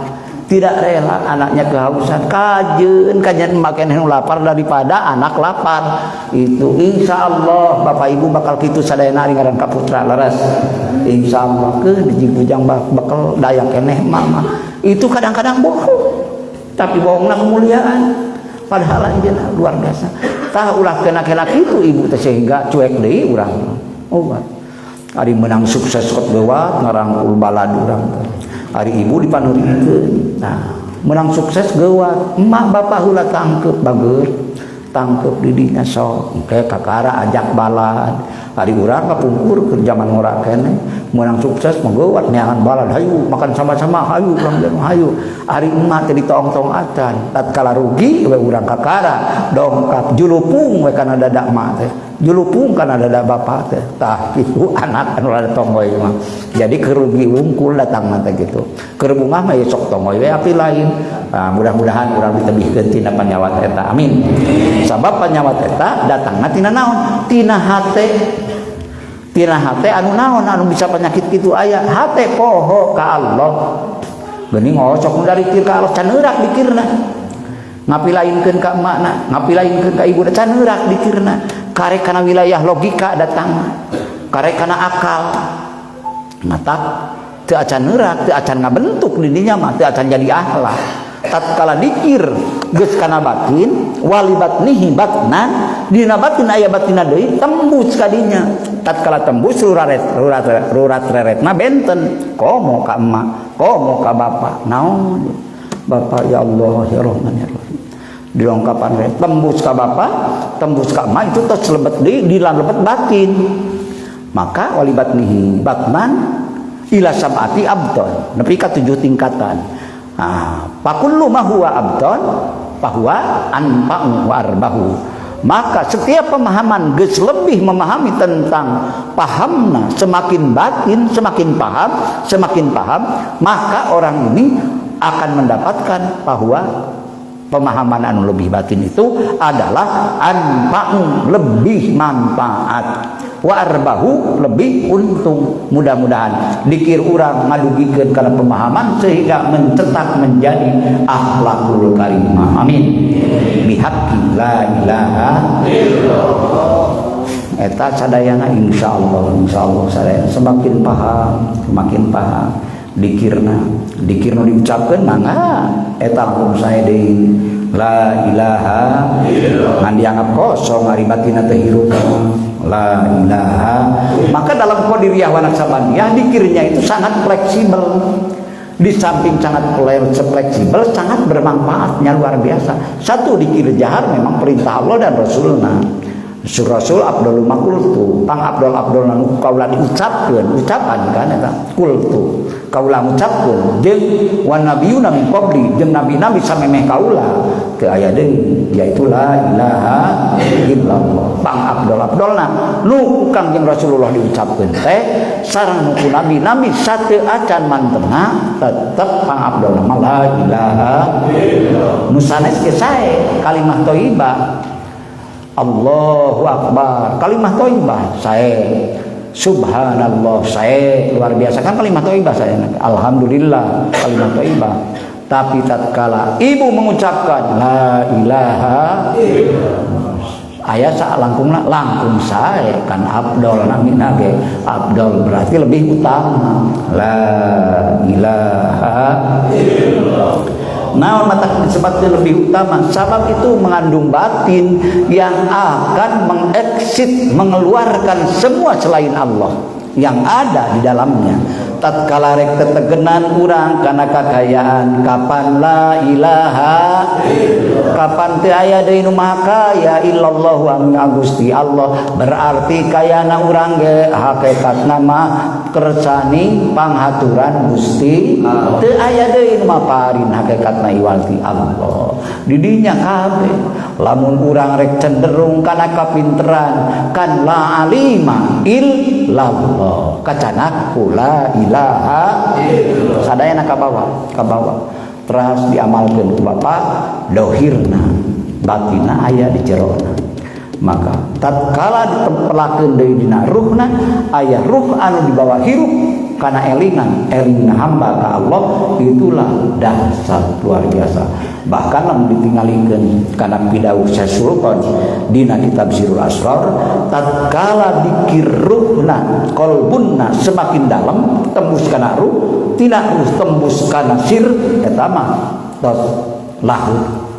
tidak rela anaknya kehausan. Kajeun kajeun makan nu lapar daripada anak lapar itu. Insya Allah bapak ibu bakal kitu sadayana ari ngaran ka putra, leres. Insya Allah ke dijing bekal daya keneh mama itu. Kadang-kadang bohong, tapi bohongna kemuliaan, padahal anjeunna luar biasa. Tah, ulah kena-kena kitu ibu teh sehingga cuek deui urang. Oh, ari menang sukses kot gewat ngarangkul balad urang teh, ari ibu dipanurikeun. Nah, menang sukses gewat, emak bapak heula tangkep bager, tangkep didinya sok engke kakara ajak balad. Ari urang kapungkur keur zaman ngora keneh, menang sukses mah neangan balad, hayu makan sama-sama, hayu urang hayu. Ari emak teh ditong-tong acan. Tatkala rugi we urang kakara dongkap, julupung we kana dada emak teh, julupung kana dada bapak teh. Tah kitu anak anu rada tonggoy mah, jadi kerugi wungkul datang mah teh gitu. Keur bungah mah ya sok tonggoy we api lain. Nah, mudah-mudahan urang ditebihkeun tina panyawat eta, amin. Sabab panyawat eta datangna tina naon? Tina hate, tina hate anu naon, anu bisa penyakit kitu aya hate poho ka Allah. Geuning ngocok dari ka Allah, can eurak dikirna, ngapilainkeun ka emakna, ngapilainkeun ka ibuna, can eurak dikirna, karek kana wilayah logika datang, karek kana akal. Matak teu acan neurak, teu acan ngabentuk di dinya mah, teu acan jadi akhlak. Tatkala dikir geus kana batin, walibatnihi batnan, dina batin aya batina deui, tembus kadinya. Tatkala tembus, rurat rurat rurat reretna benten, komo ka emak, komo ka bapak. Naon bapak? Ya Allah, ya Rahman, ya Rahim. Dilongkapan tembus ka bapak, tembus ka emak, itu terus lebet di dalam lebet batin. Maka walibatnihi batnan ila sab'ati abton, nepi ka tujuh tingkatan. Nah, fakullu ma huwa abton fahuwa anfa'u wa arbahu. Maka setiap pemahaman geus lebih memahami tentang pahamna, semakin batin, semakin paham, semakin paham, maka orang ini akan mendapatkan bahwa pemahaman anu lebih batin itu adalah anfa'u, lebih manfaat, wa arbahu, lebih untung. Mudah-mudahan dikir urang ngadugikeun kana pemahaman sehingga mencetak menjadi akhlakul karimah. Amin bihaqqi la ilaha illallah. Eta sadayana, insyaallah, insyaallah sadayana semakin paham, semakin paham dikirna, dikirna diucapkeun, mangga eta langkung sae deui. La ilaha illallah ngan dianggap kosong, ari batinna teh hirup. La ilaha. Maka dalam Qadiriyah wa Naqsabandiyah dikirnya itu sangat fleksibel. Di samping sangat fleksibel, sangat bermanfaatnya luar biasa. Satu, dikir jahar memang perintah Allah dan Rasulna. Rasul afdhalu ma qultu, pang afdol afdol nu kaula diucapkeun, ucapan kan eta qultu, kaula ngucapkeun, jeung wan nabiyuna min qabli, jeung nabi-nabi samemeh kaula teu aya deui, yaitu la ilaha illallah. Pang afdol afdolna nu ku Kangjeng Rasulullah diucapkeun teh sareng nu ku nabi-nabi sateu acan mantena, tetep pang afdolna mah la ilaha illallah. Nu sanes ge sae, kalimah thayyibah, Allahu Akbar kalimah thayyibah saya, subhanallah saya, luar biasa kan kalimah thayyibah saya, alhamdulillah kalimah thayyibah. Tapi tatkala ibu mengucapkan la ilaha, aya sa langkung langkung sae kan, afdol namina ge afdol, berarti lebih utama la ilaha illallah. Naon mata disebutnya lebih utama? Sabab itu mengandung batin yang akan mengeksit, mengeluarkan semua selain Allah yang ada di dalamnya. Tatkala rek tetegenan urang kana kakayaan, kapan la ilaha, kapan teu aya deui nu maha kaya illallahu Gusti Allah, berarti kayana urang ge hakikatna mah kersani panghaturan Gusti, teu aya deui nu maparin, hakikatna iwal ti Allah. Didinya kabeh lamun urang rek cenderung kana kapinteran kan la alima illallah, kacanak la ilaha illallah, sadayana kabawa kabawa. Teras diamalkeun ku bapak, dohirna batina aya di jerona. Maka tatkala ditempelakeun deui dina ruhna, aya ruh anu dibawa hirup kana elingan, elingna hamba ka Allah, itulah dahsyat luar biasa. Bahkan lamun ditinggalikeun kana pidawuh Syekh Sultan dina kitab Sirrul Asrar, tatkala dikir ruhna, kolbunna semakin dalam, tembus kana ruh, tina ruh tembus kana sir, eta mah tos lahut.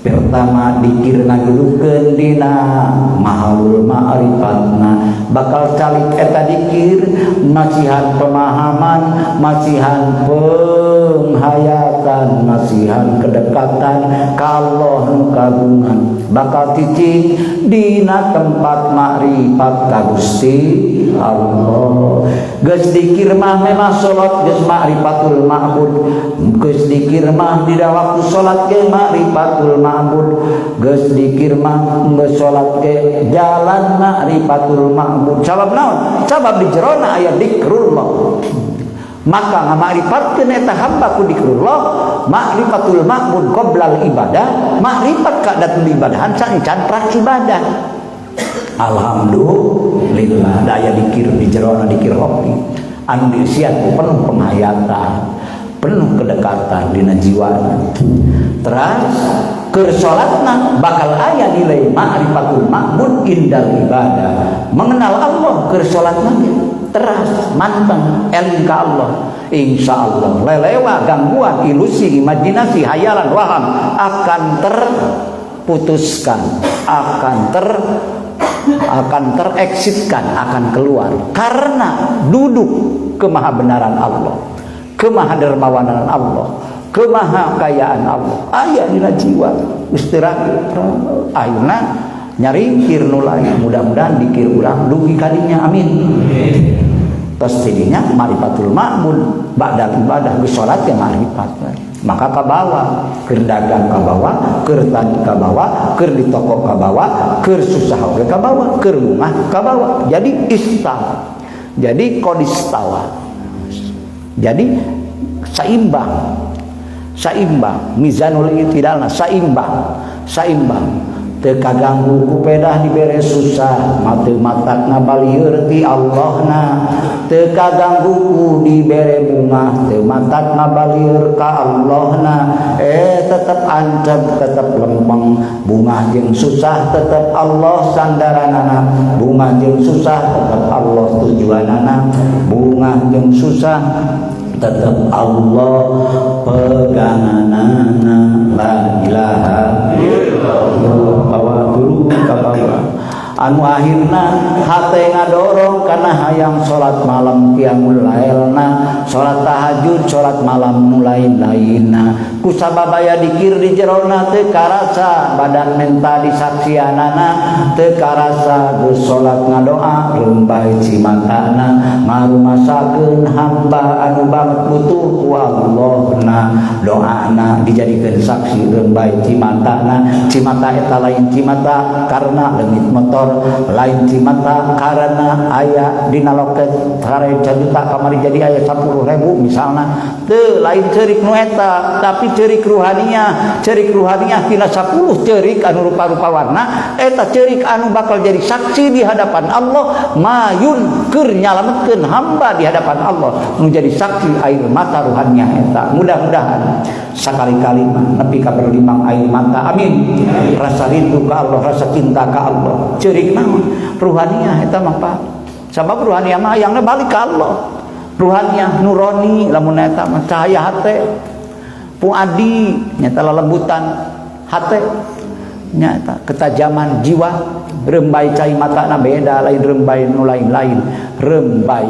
Pertama dikir ngagelukeun dina mahalul ma'rifatna, bakal calik eta dikir masihan pemahaman, masihan penghayatan, masihan kedekatan ka Allah nu kagungan, bakal cicing dina tempat makrifat ka Gusti Allah. Geus dikir mah memang salat geus makrifatul ma'bud, geus dikir mah dina waktu salat ge makrifatul ma'bud, geus dikir mah geus salat ge jalan makrifatul ma'bud. Sabab naon? Sabab di jerona aya dikrullah. Maka ngamakrifatkeun eta hamba ku dikrullah, makrifatul ma'bud qoblal ibadah, makrifat ka ibadahan saencan prak ibadah. Alhamdulillah daya dikir di jerona, dikir hoki anu diisian ku penuh penghayatan, penuh kedekatan dina jiwana. Teras keur salatna bakal aya nilai ma'rifatul ma'bud indal ibadah, mengenal Allah keur salatna ge. Teras manteng eling ka Allah, insya Allah lelewa gangguan, ilusi, imajinasi, hayalan, waham akan terputuskan, akan tereksitkan, akan keluar karena duduk kemahabenaran Allah, kemahadermawanan Allah, kemahakayaan Allah aya dina jiwa. Istirahat ayeuna nyarikir nu lain, mudah-mudahan dikir urang dugi kadinya, amin. Tos tidinya marifatul ma'bud ba'dal ibadah, geus salat ya marifat, maka kabawa keur dagang, kabawa keur tani, kabawa keur di toko, kabawa keur susah oge, kabawa keur rumah, kabawa. Jadi istawa, jadi qadistawa, jadi seimbang, seimbang mizanul i'tidalna, seimbang, seimbang, teu kaganggu ku pedah dibere susah, mate matak ngabalieur ti Allahna, teu kaganggu ku dibere bungah, teu matak ngabalieur ka Allahna. Tetep ancep, tetep lempeng, bungah jeung susah tetep Allah sandaranana, bungah jeung susah tetep Allah tujuanana, bungah jeung susah tetep Allah peganganana. La ilaha illallah, bawa dulu ka bawah anu akhirna hate ngadorong karena hayang salat malam, qiyamul lailna, salat tahajud, salat malam nu lain-lainna. Kusabab aya dikir di jerona, teu karasa badan menta disaksianana, teu karasa geus salat, ngadoa, rembay cimatana, ngarumasakeun hamba anu banget butuh ku Allahna, doana dijadikeun saksi, rembay cimatana. Cimata eta lain cimata karena leungit motor, lain cimata karena aya dina loket kare juta kamari jadi aya 10.000 misalna, teu, lain ceurik nu eta, tapi ceurik ruhaniah, ceurik ruhaniah tina 10 ceurik anu rupa-rupa warna. Eta ceurik anu bakal jadi saksi di hadapan Allah, mayun keur nyalametkeun hamba di hadapan Allah, nu jadi saksi air mata ruhaniah eta. Mudah-mudahan sakali-kali mah nepi ka berlimang air mata, amin. Rasa rindu ka Allah, rasa cinta ka Allah, ceurik naon, ruhaniah eta mah, Pak. Sabab ruhaniah mah hayangna balik ka Allah, ruhaniah nuroni lamun eta mah cahaya hate, fuadi nyata, lelembutan hate nyata, ketajaman jiwa. Rembay cai matana beda, lain rembay nu lain-lain, rembay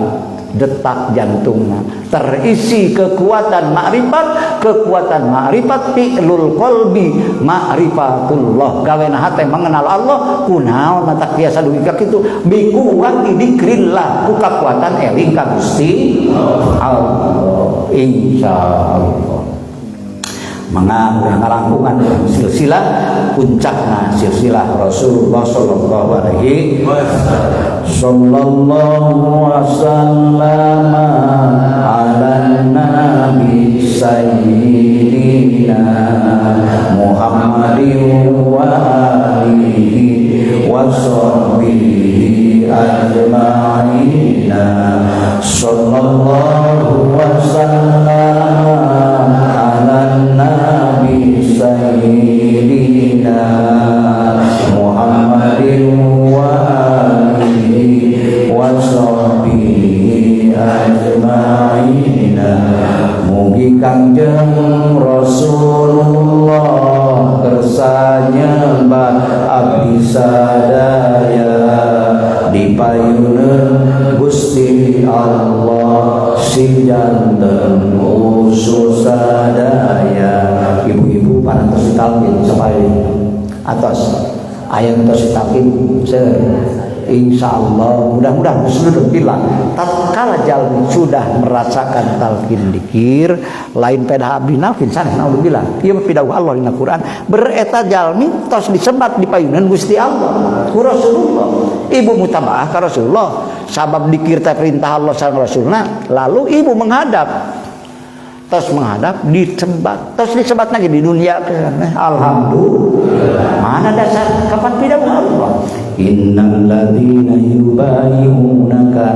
detak jantungna terisi kekuatan makrifat, kekuatan makrifat, fi'lul qalbi ma'rifatullah, gawena hate mengenal Allah. Kunaon mata biasa dugi ka kitu? Bikuwati dikrillah, ku kakuatan eling ka Gusti Allah, insyaallah. Mangga urang ngalangkungan silsilah, puncakna silsilah Rasulullah sallallahu alaihi wasallam. Sallallahu wasallam ala nabi sayyidina Muhammadin wa alihi wa sahbihi ajma'in. Sallallahu wasallam ala nabi sayyidina Muhammadin wa alihi wa sahbihi ajma'in. Mugi Kangjeng Rasulullah kersa nyembah abdi sadaya, dipayuneun Gusti Allah sing janten usul sadaya. Ibu-ibu parantos ditalkin sampai atas aya tos ditalkin. Insyaallah mudah-mudahan husnul billah tatkala jalmi sudah merasakan talkin dikir, lain pedah abdi nalkin sanes, naudzubillah, ieu mah pidawuh Allah dina Quran. Bereta jalmi tos disebat di payunan Gusti Allah ku Rasulullah, ibu mutabaah ka Rasulullah, sabab dikir teh perintah Allah sareng Rasulna. Lalu ibu menghadap, tos menghadap disebat, tos disebat lagi di dunia. Alhamdulillah, mana dasar kapan pidawuh Allah, innal ladzina yubayi'unaka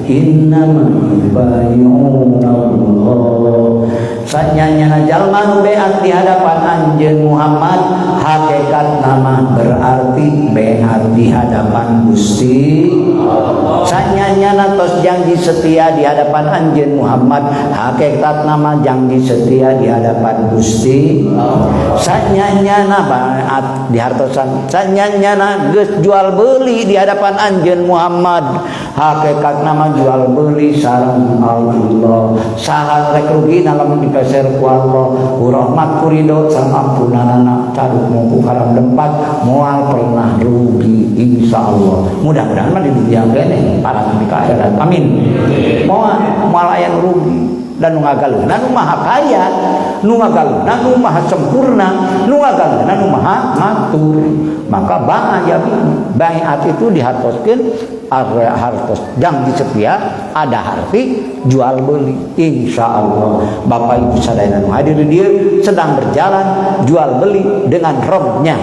innama yubayi'una Allah. Sanyanyana jalma nu beat di hadapan Anjeun Muhammad, hakikat nama berarti beat di hadapan Gusti. Sanyanyana tos janji setia di hadapan Anjeun Muhammad, hakikat nama janji setia di hadapan Gusti. Sanyanyana baat di hartosan, sanyanyana geus jual beli di hadapan Anjeun Muhammad, hakikat nama jual beli sareng Allah. Saha rek rugi lamun dipeser ku Allah, ku rahmat, ku ridho sareng ampunanana, caduk ku karam dempat moal pernah rugi, insyaallah. Mudah-mudahan mah di dunia keneh para di akhirat, amin. Moal moal aya nu rugi. Dan nu ngagaluhna nu maha kaya, nu ngagaluhna nu maha sempurna, nu ngagaluhna nu maha ngatur. Maka ba'a yabi, baiat itu dihartoskeun hartos janji setia, ada arti jual beli. Insya Allah Bapak Ibu sadayana nu hadir di dieu sedang berjalan jual beli dengan robnya,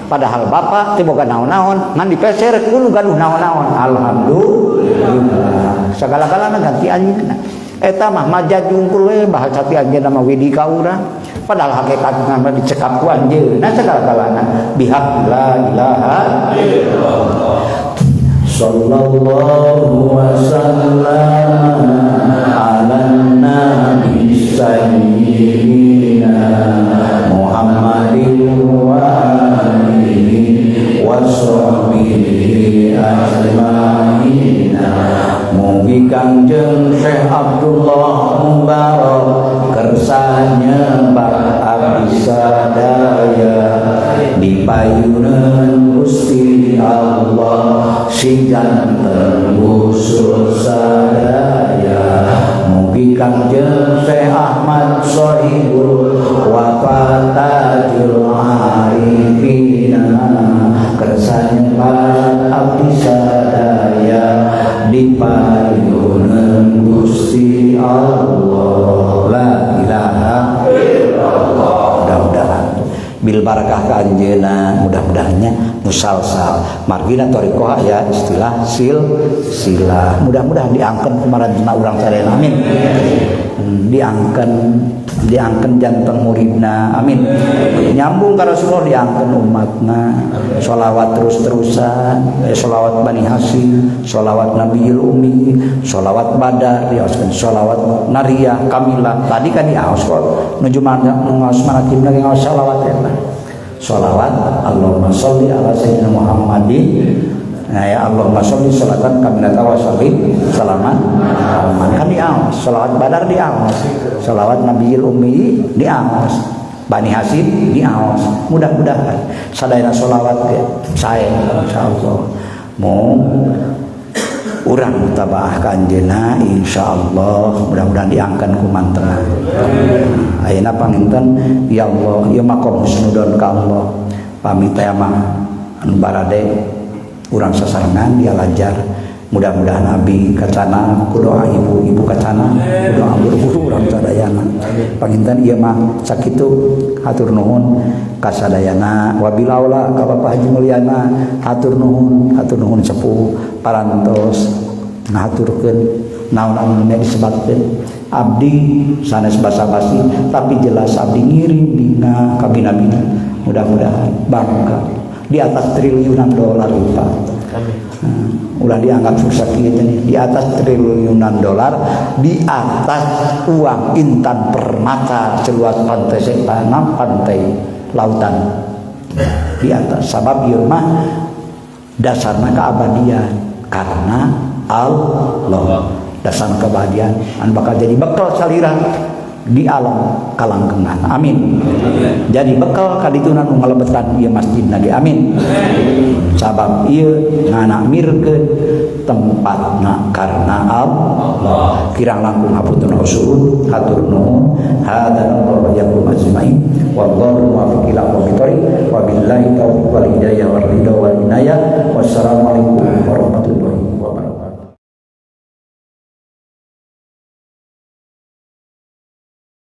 padahal Bapak teu boga naon-naon, ngan dipeser ku nu gaduh naon-naon. Alhamdulillah, segala-galana ganti anjeunna. Eta mah majaz jungkul we, bahasa ti anjeunna mah widi ka urang, padahal hakikatna mah dicekap ku anjeunna segala-galana. Bihaq la ilaha illallah. Sallallahu wasallam ala nabi sayyidina Muhammadin wa alihi wa sahbihi ajma'in. Mugi Kangjeng Syekh Abdullah Mubarak kersa nyebat abdi sadaya dipayuneun Gusti Allah sing janten usul sadaya. Mugi Kangjeng Syekh Ahmad Sohibul Wafatajul Arifina kersa nyebat abdi sadaya dipayuneun Gusti Allah. La ilaha illallah. Mudah-mudahan bil barakah ka anjeunna, mudah-mudahannya musalsal margina thariqah ya, istilah silsilah, mudah-mudahan diangkeun kumarantina urang sadayana, amin. Diangkeun, diangkeun janten muridna, amin. Nyambung ka Rasulullah, diangkeun umatna. Sholawat terus-terusan, sholawat Bani Hasyim, sholawat Nabiyul Ummi, sholawat Badar diaoskeun, sholawat Nariyah Kamilah tadi kan diaos kok nuju mana nu ngaos manakib lagi ngaos sholawat eta, sholawat Allahumma sholli ala sayyidina Muhammadin. Nah ya, Allahumma sholli sholatan kamilatan wa sholli salaman kan diaos, sholawat Badar diaos, sholawat Nabiyul Ummi diaos, Bani Hasyim diaos. Mudah-mudahan sadayana sholawat ge sae, insyaallah mau urang mutabaah ka anjeunna, insyaallah mudah-mudahan diangkeun ku mantena. Ayeuna panginten, ya Allah, ieu makom husnudon ka Allah. Pamit teh mah anu barade urang sasarengan dia lancar. Mudah-mudahan abi kacana ku doa ibu, ibu kacana ku doa guru-guru urang sadayana. Panginten ieu mah sakitu, hatur nuhun kasadayana. Wabilaula ka Bapak Haji Mulyana, hatur nuhun, hatur nuhun sepuh parantos ngahaturkeun naon anu disebatkeun. Abdi sanes basa-basi, tapi jelas abdi ngiring bina kabina-bina. Mudah-mudahan bangga di atas triliunan dolar, Pak. Ulah dianggap susah kieu, di atas triliunan dolar, di atas uang intan permata seluas pantai Sepanam, pantai lautan di atas. Sabab ieu mah dasarna keabadian karena Allah, dasar keabadian anu bakal jadi bekal salira di alam kalanggengan, amin. Jadi bekal kadituna nu ngalebetan ieu masjid lagi, amin. Sabab ieu nganakmirkeun tempatna karena Allah. Kirang langkung hapunten usul, hatur nuhun. Hadanallahu wa iyyakum ajmain, wallahu muwaffiq ila aqwamit thoriq, wabillahi taufiq wal hidayah wal ridha wal inayah. Wassalamualaikum warahmatullahi.